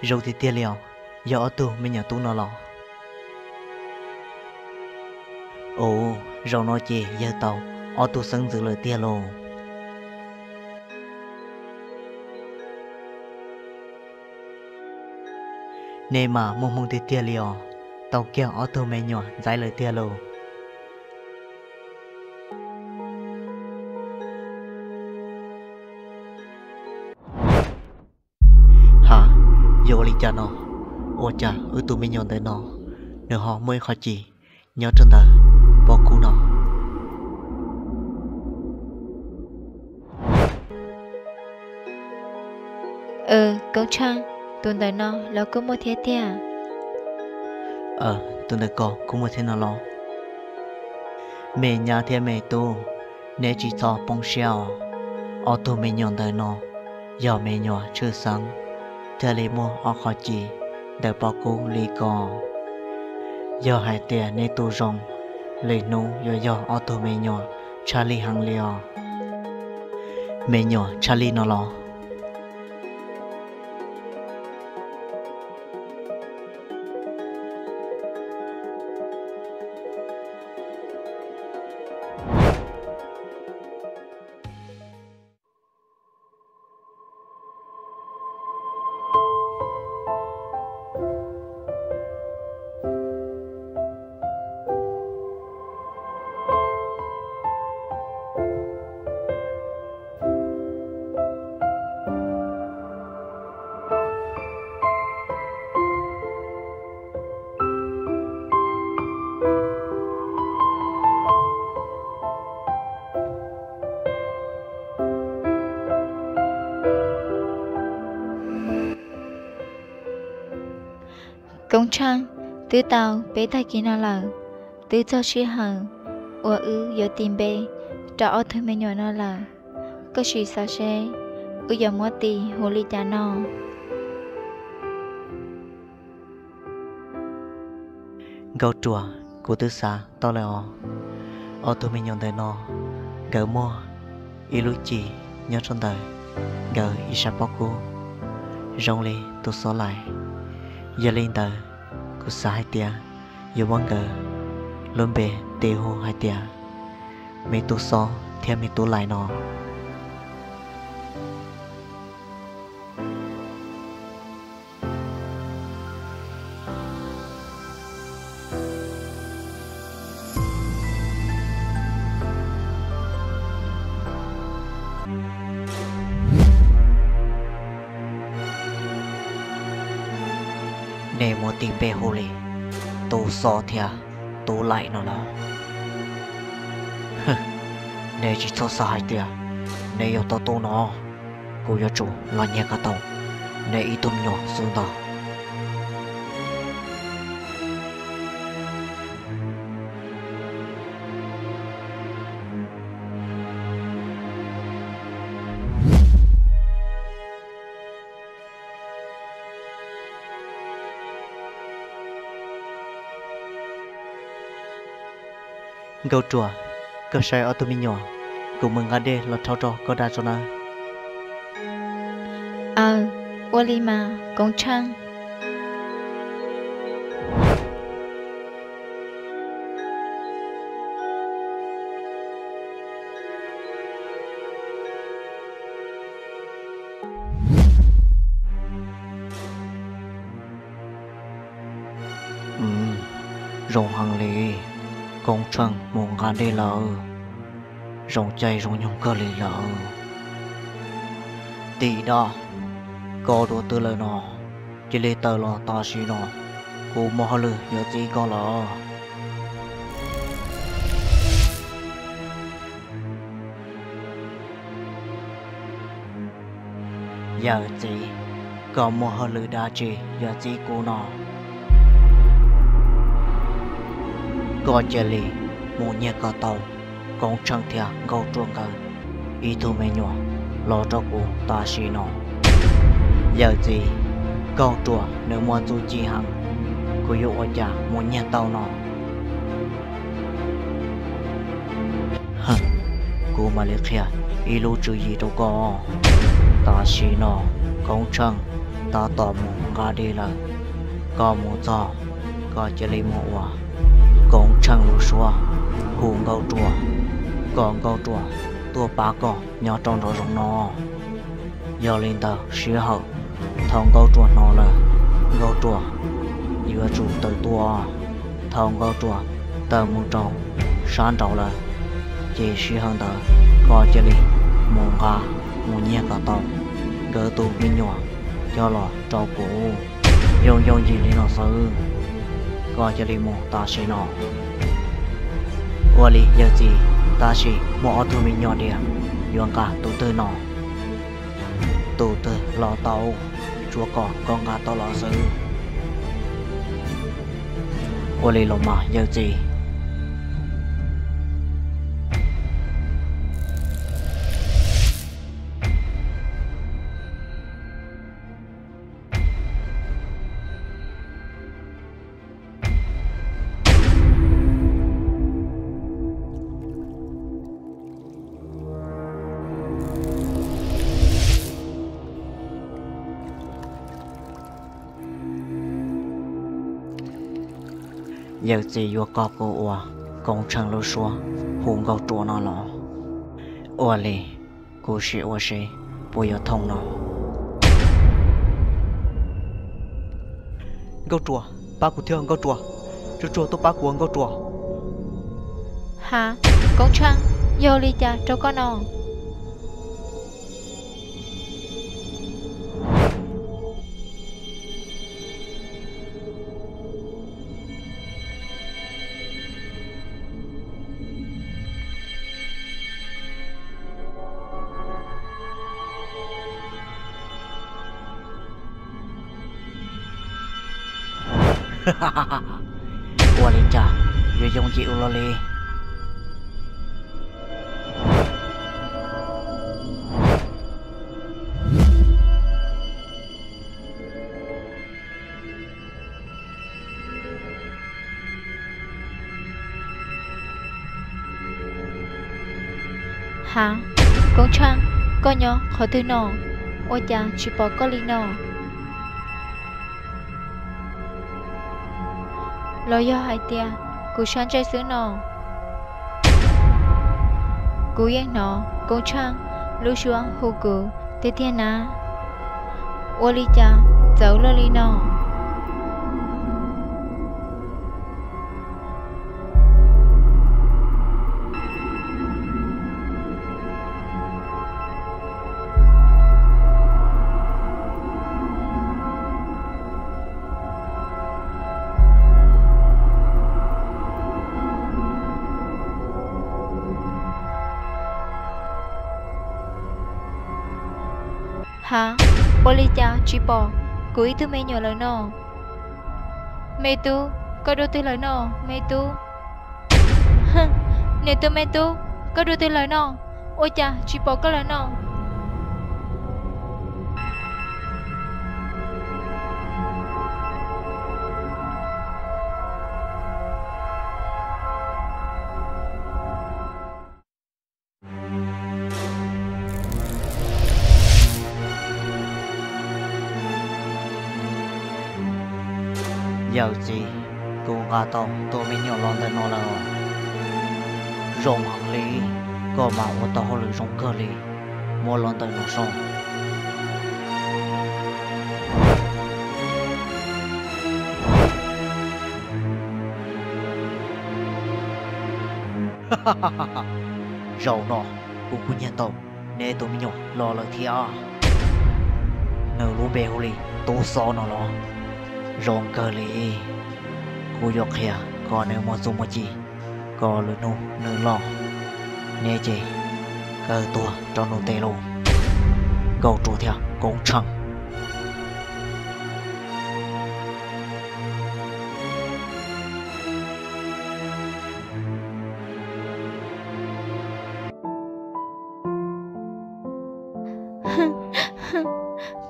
Zoo tiag tiag li os, yog ob tug me nyuam tub no los? Ua, zaum no ces yawg tau ob tug xeeb ntxwv lawm tiag lauj. Nej mas muaj hmoo tiag tiag li os, tau kiag ob tug me nyuam ntxaiv lawm tiag lauj. Ha, yuav ua li cas no? Ua cas wb tus me nyuam ntawm no nws ho muaj ib qho ci nyob rau ntawm pob kub no? Koob Tsheej, tus ntawm no los kuj muaj thiab tiag. Tus ntawm ko kuj muaj thiab no los? Me nyab thiab me tub, neb tsis txhob poob siab os. Ob tug me nyuam ntawm no yog me nyuam tshwj xeeb, thiaj li muaj ob qho ci ntawm pob kub li ko. Yog hais tias neb tu zoo, lwm hnub yuav yog ob tug me nyuam tshaj lij heev li os. Me nyuam tshaj lij no los? Koob Tsheej, twb tau peb tag kis no lawm, twb txog sij hawm uas wb yuav tis npe rau ob tug me nyuam no lawm. Koj sim xav seb wb yuav muab tis hu li cas no? Nkauj Ruas, kuv twb xav tau lawm os. Ob tug me nyuam ntawm no, nkawd muaj ib lub ci nyob rau ntawm nkawd ib sab pob kub zoo li tus xob lais. Yog li ntawd, kuv xav hais tias yuav muab nkawd lub npe tis hu hais tias me tub xob thiab me tub lais no. Nws muaj tib npe hu li Tub Xob thiab Tub Laim no lawm. Nej tsis txhob xav hais tias nws yog tau tub no, kuv yuav tsum los nyiag kom tau nws ib tug me nyuam xwb ntag. Nkauj Ruam, koj saib ob tug me nyuam, kuv mus nqa dej los rhaub rau koj da tso nawb. Aw, ua li mas Koob Tsheej. Zoo heev li, Koob Tsheej mus nqa dej lawm, zoo caij zoo nyoog kawg li lawm. Tim dab, koj dua twg lawm no? Cia li tawm los tam sim no, kuv muaj hauj lwm yuav txib koj lawm. Yawm txiv, koj muaj hauj lwm dab tsi yuav txib kuv no? Koj cia li mus nyiag kom tau Koob Tsheej thiab Nkauj Ruam nkawd ib tug me nyuam los rau kuv tam sim no. Yawm txiv, Nkauj Ruam nws muaj txuj ci heev, kuv yuav ua cas mus nyiag tau no? Kuv mam li qhia ib lub tswv yim rau koj. Tam sim no Koob Tsheej tab tom mus nqa dej lawm. Koj mus txog, koj cia li mus ua Koob Tsheej lub suab hu Nkauj Ruam, kom Nkauj Ruam tuaj pab koj nyob rau nraum zoov no. Yog li ntawd sij hawm thaum Nkauj Ruam hnov lawm, Nkauj Ruam yuav tsum tawm tuaj. Thaum Nkauj Ruam tawm mus rau sab nraud lawm, ces sij hawm ntawd koj cia li mus nqa, mus nyiag kom tau nkawd tus me nyuam coj los rau kuv. Yooj yooj yim li no xwb, koj cia li mus tam sim no. Ua li yawm txiv, tab sis muaj ob tug me nyuam diam, yuav nqa tus twg no? Tus twg los tau, tsuav kom koj nqa tau los xwb. Ua li los mas yawm txiv. Yawm txiv yuav kom kuv ua Koob Tsheej lub suab hu Nkauj Ruam no los? Ua li, kuv sim ua seb puas yuav thooj no. Nkauj Ruam, pab kuv thiab Nkauj Ruam, tsuag tsuag tuaj pab kuv Nkauj Ruam. Ha, Koob Tsheej, yog li cas rau koj no? Ua li cas yuav yooj yim ua luaj li? Ha, Koob Tsheej, koj nyob qhov twg no? Ua cas tsis pom koj li no? Los yog hais tias kuv sab ntsej xwb no? Kuv yeej hnov Koob Tsheej lub suab hu kuv tiag tiag na. Ua li cas txawv luaj li no? Hav, ua li cas tsis pom kuv ib tug me nyuam lawm no? Me tub, koj dua twg lawm no, me tub? Niam tus me tub, koj dua twg lawm no? Ua cas tsis pom koj lawm no? Yawm txiv, kuv nqa tau tus me nyuam los ntawm no lawm. Zoo heev li, koj mas ua tau hauj lwm zoo kawg li, muab los ntawm no so. Zaum no kuv kuj nyiag tau neb tus me nyuam los lawm thiab. Nws lub npe hu li Tub Xob no los? Zoo kawg li, kuv yuav qhia kom nws muaj txuj muaj ci, kom lwm hnub nws los neb ces kaw tuag rau nws tes lauj, Nkauj Ruas thiab Koob Tsheej.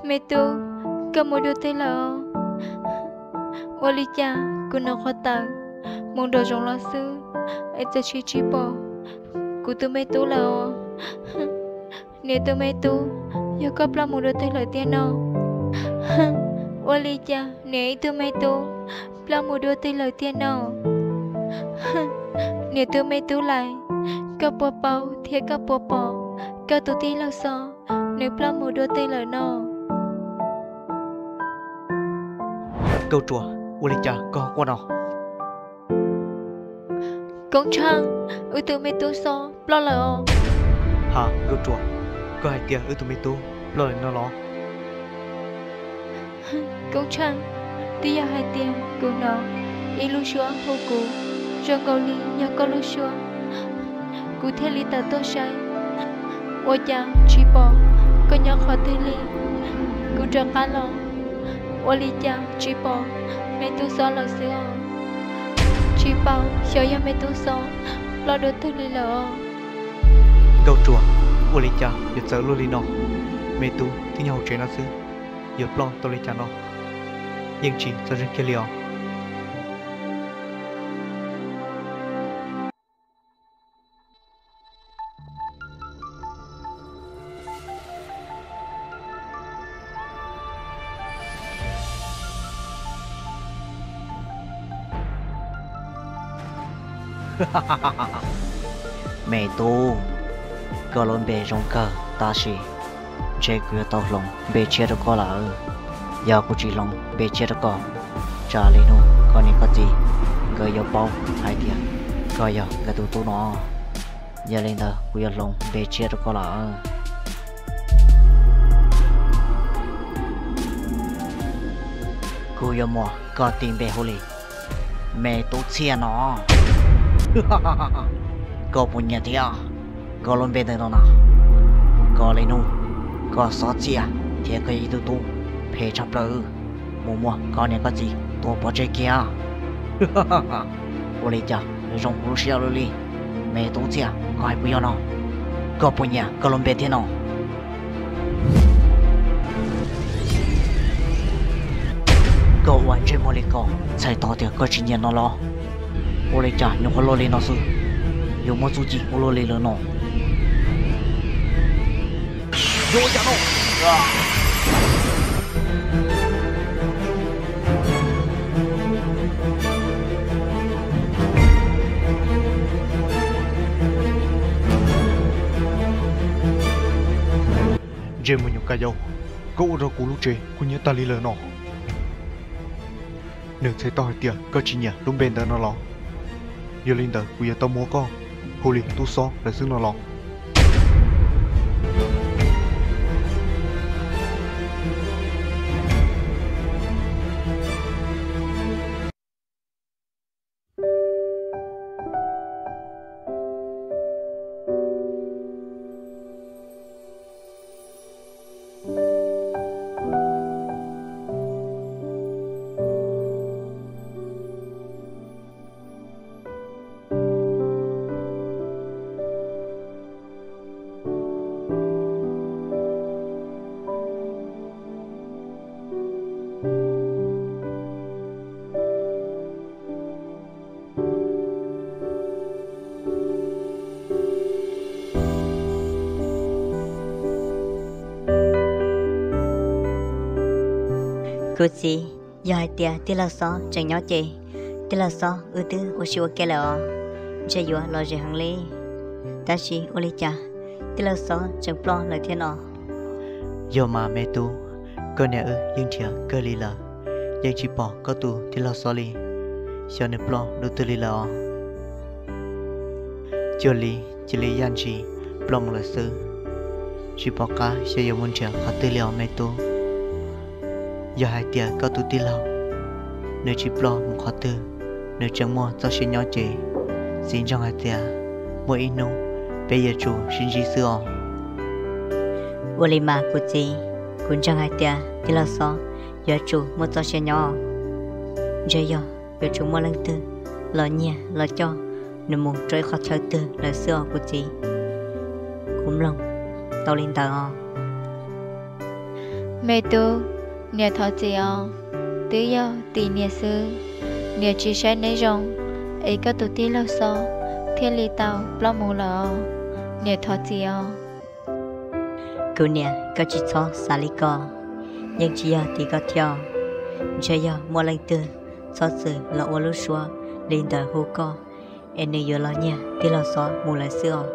Me tub, koj mus dua twg lawm? Ua li cas kuv hnov qhov tawm mus nraum zoov los xwb es txawm tsis pom kuv tus me tub lawm os? Niam tus me tub, yog koj ploj mus dua twg lawm tiag no? Ua li cas niam ib tug me tub ploj mus dua twg lawm tiag no? Niam tus me tub lais, koj puas paub thiab koj puas pom koj tus tij laug Xob nws ploj mus dua twg lawm no? Nkauj Ruas, ua li cas koj quaj no? Koob Tsheej, wb tus me tub Xob ploj lawm os. Ha, Nkauj Ruas, koj hais tias wb tus me tub ploj lawm no los? Koob Tsheej, twb yog hais tias kuv hnov ib lub suab hu kuv zoo nkaus li yog koj lub suab, kuv thiaj li tawm tuaj saib, ua cas tsis pom koj nyob qhov twg li. Kuv rov qab los, ua li cas tsis pom me tub Xob lawm xwb os. Tsis paub xyov yog me tub Xob ploj dua twg li lawm os. Nkauj Ruas, ua li cas yuav txawv luaj li no? Me tub twb nyob hauv tsev no xwb, yuav ploj tau li cas no? Yeej tsis txog zeeg kiag li os. Me tub, koj lub npe zoo kawg tab sis ntshe kuv yuav tau hloov npe tshiab rau koj lawm. Yog kuv tsis hloov npe tshiab rau koj, tsam li hnub koj niam koj txiv nkawd yuav paub hais tias koj yog nkawd tus tub no. Yog li ntawd kuv yuav hloov npe tshiab rau koj lawm. Kuv yuav muab koj tis npe hu li Me Tub Txhiaj no. Koj puas nyiam thiab koj lub npe ntawm no na? Koj li hnub koj xob txiaj thiab koj yog ib tug tub phem tshaj plaws, mus muab koj niam koj txiv tua pov tseg kiag. Ua li cas zoo kuv lub siab luaj li? Me Tub Txhiaj, koj hais puas yog no? Koj puas nyiam koj lub npe thiab no? Koj ua ntsej muag li ko, txhais tau tias koj tsis nyiam no los? Ua li cas nyuam qhuav luaj li no xwb, yuav muaj txuj ci ua luaj li lawm no? Yuav ua cas no? Ntsej muag nyuam kaj yaus, koj ua rau kuv lub tsev kub hnyiab tag li lawm no. Nws txhais tau hais tias koj tsis nyiam lub npe ntawd no los? Yog li ntawd kuv yuav tau muab koj hu li Tub Xob lawm xwb no los? Kuv txiv, yog hais tias tij laug Xob tseem nyob ces tij laug Xob wb twb ua si ua ke lawm os, ntshe yuav lom zem heev li. Tab sis ua li cas tij laug Xob tseem ploj lawm thiab no? Yog mas me tub, koj niam wb yeej nrhiav kawg li lawm, yeej tsis pom koj tus tij laug Xob li. Xyov nws ploj dab tsi li lawm os. Cuag li cia li yaj ntshis ploj mus lawm xwb, tsis pom qab xyov yuav mus nrhiav qhov twg li os me tub. Yog hais tias koj tus tij laug nws tsis ploj mus qhov twg, nws tseem muaj txoj sia nyob ces txiv ntseeg hais tias muaj ib hnub peb yuav tsum sib ntsib xwb os. Ua li mas kuv txiv, kuv ntseeg hais tias tij laug Xob yuav tsum muaj txoj sia nyob. Ntshe yog yuav tsum muaj leej twg los nyiag los coj nws mus rau ib qhov chaw twg lawm xwb os kuv txiv. Kuv mloog tau li ntawd os. Me tub, niam thov txim os, twb yog tim niam xwb, niam tsis saib neb zoo, es koj tus tij laug Xob thiaj li tau ploj mus lawm os, niam thov txim os. Kuv niam, koj tsis txhob xav li ko, yeej tsis yog tim koj thiab. Ntshe yog muaj leej twg txhob txwm los ua lub suab li ntawd hu koj, es nws yuav los nyiag tij laug Xob mus lawm xwb os.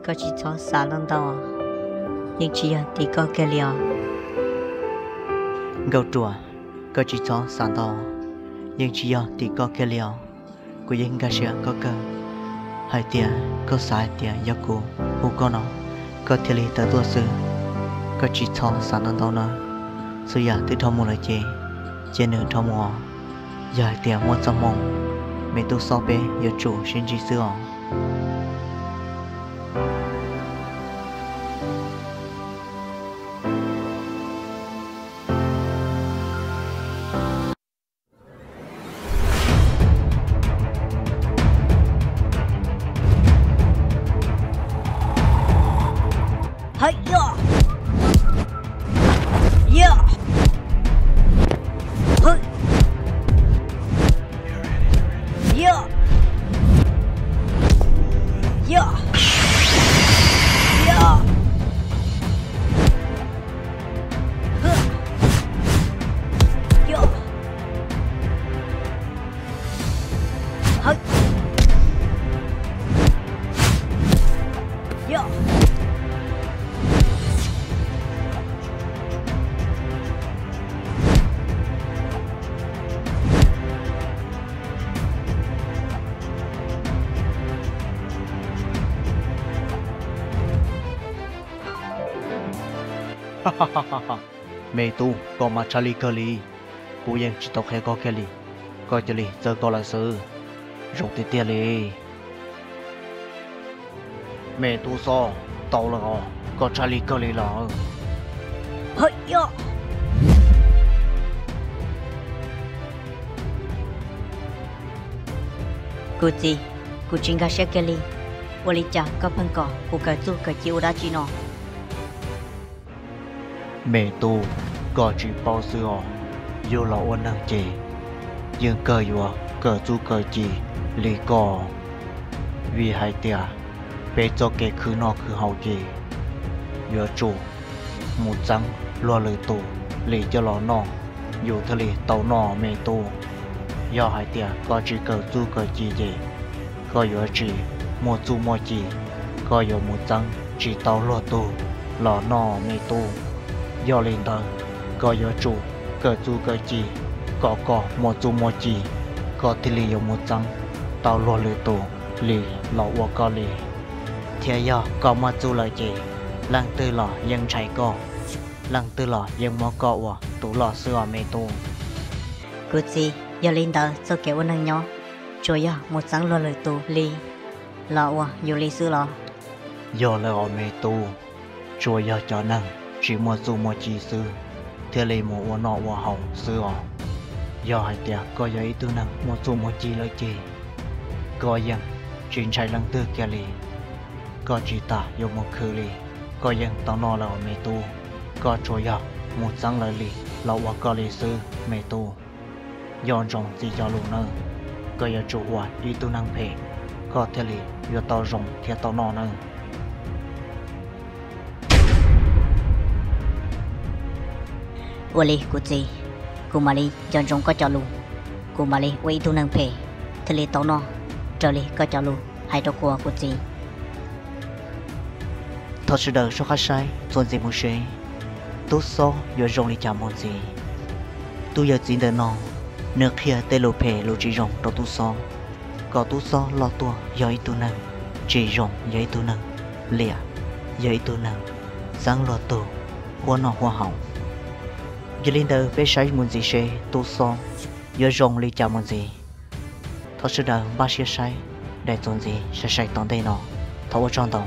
Koj tsis txhob xav ntau ntau, yeej tsis yog tim koj kiag li os. Nkauj Ruam, koj tsis txhob xav ntau, yeej tsis yog tim koj kiag li os. Kuv yeej nkag siab koj kawg, hais tias koj xav hais tias yog kuv hu koj no, koj thiaj li tawm tuaj xwb. Koj tsis txhob xav ntau ntau na, txhua yam twb dhau mus lawm ces cia nws dhau mus os. Yog hais tias muaj txoj hmoo, me tub Xob peb yuav tsum sib ntsib xwb os. Me tub, koj mas tshaj li kawg li, kuv yeej tsis tau qhia koj kiag li, koj cia li txawj koj lawm xwb, zoo tiag tiag li. Me tub Xob, tau lawm os, koj tshaj li kawg li lawm. Kuv txiv, kuv tsis nkag siab kiag li, ua li cas koj pheej kom kuv kawm txuj kawm ci ua dab tsi no? Me tub, koj tsis paub xwb os, yug los ua neeg ces yeej kawg yuav kawm txuj kawm ci li koj, vim hais tias peb txoj kev khwv noj khwv haus ces yuav tsum mus txeeb luag lwm tus li coj los noj, yus thiaj li tau noj me tub. Yog hais tias koj tsis kawm txuj kawm ci ces koj yuav tsis muaj txuj muaj ci, koj yuav mus txeeb tsis tau luag tug los noj me tub. Yog li ntawd, koj yuav tsum kawm txuj kawm ci kom koj muaj txuj muaj ci, koj thiaj li yuav mus txeeb tau luag lwm tus li los ua koj li. Thiab yog koj muaj txuj lawm ces leej twg los yeej ntshai koj, leej twg los yeej muab koj ua tus loj xwb os me tub. Kuv txiv, yog li ntawd txoj kev ua neeg nyob tsuas yog mus txeeb luag lwm tus li los ua yus li xwb los? Yog lawm os me tub, tsuas yog cov neeg tsis muaj txuj muaj ci xwb thiaj li mus ua noj ua haus xwb os. Yog hais tias koj yog ib tug neeg muaj txuj muaj ci lawm ces koj yeej tsis ntshai leej twg kiag li. Koj tsis tas yuav mus khwv li, koj yeej tau noj lawm os me tub. Koj tsuas yog mus txeeb lawv li los ua koj li xwb me tub. Nco ntsoov txiv cov lus nawb, koj yuav tsum ua ib tug neeg phem, koj thiaj li yuav tau zoo thiab tau noj nawb. Ua li kuv txiv, kuv mam li nco ntsoov koj cov lus, kuv mam li ua ib tug neeg phem thiaj li tau noj raws li koj cov lus hais rau kuv, kuv txiv. Thov sawv daws soj qab saib txuas ntxiv mus seb tub xob yuav zoo li cas mus ntxiv. Tub yawg txiv ntawm no, nws qhia tej lus phem lus tsis zoo rau tub xob, kom tub xob loj tuaj yog ib tug neeg tsis zoo, yog ib tug neeg liam, yog ib tug neeg xeeb luag tug, huab noj huab haus. Yog li ntawd peb saib mus ntxiv seb tub xob yuav zoo li cas mus ntxiv. Thov sawv daws npaj siab saib daim txuas ntxiv sai sai tom ntej no. Thov ua tsaug ntau.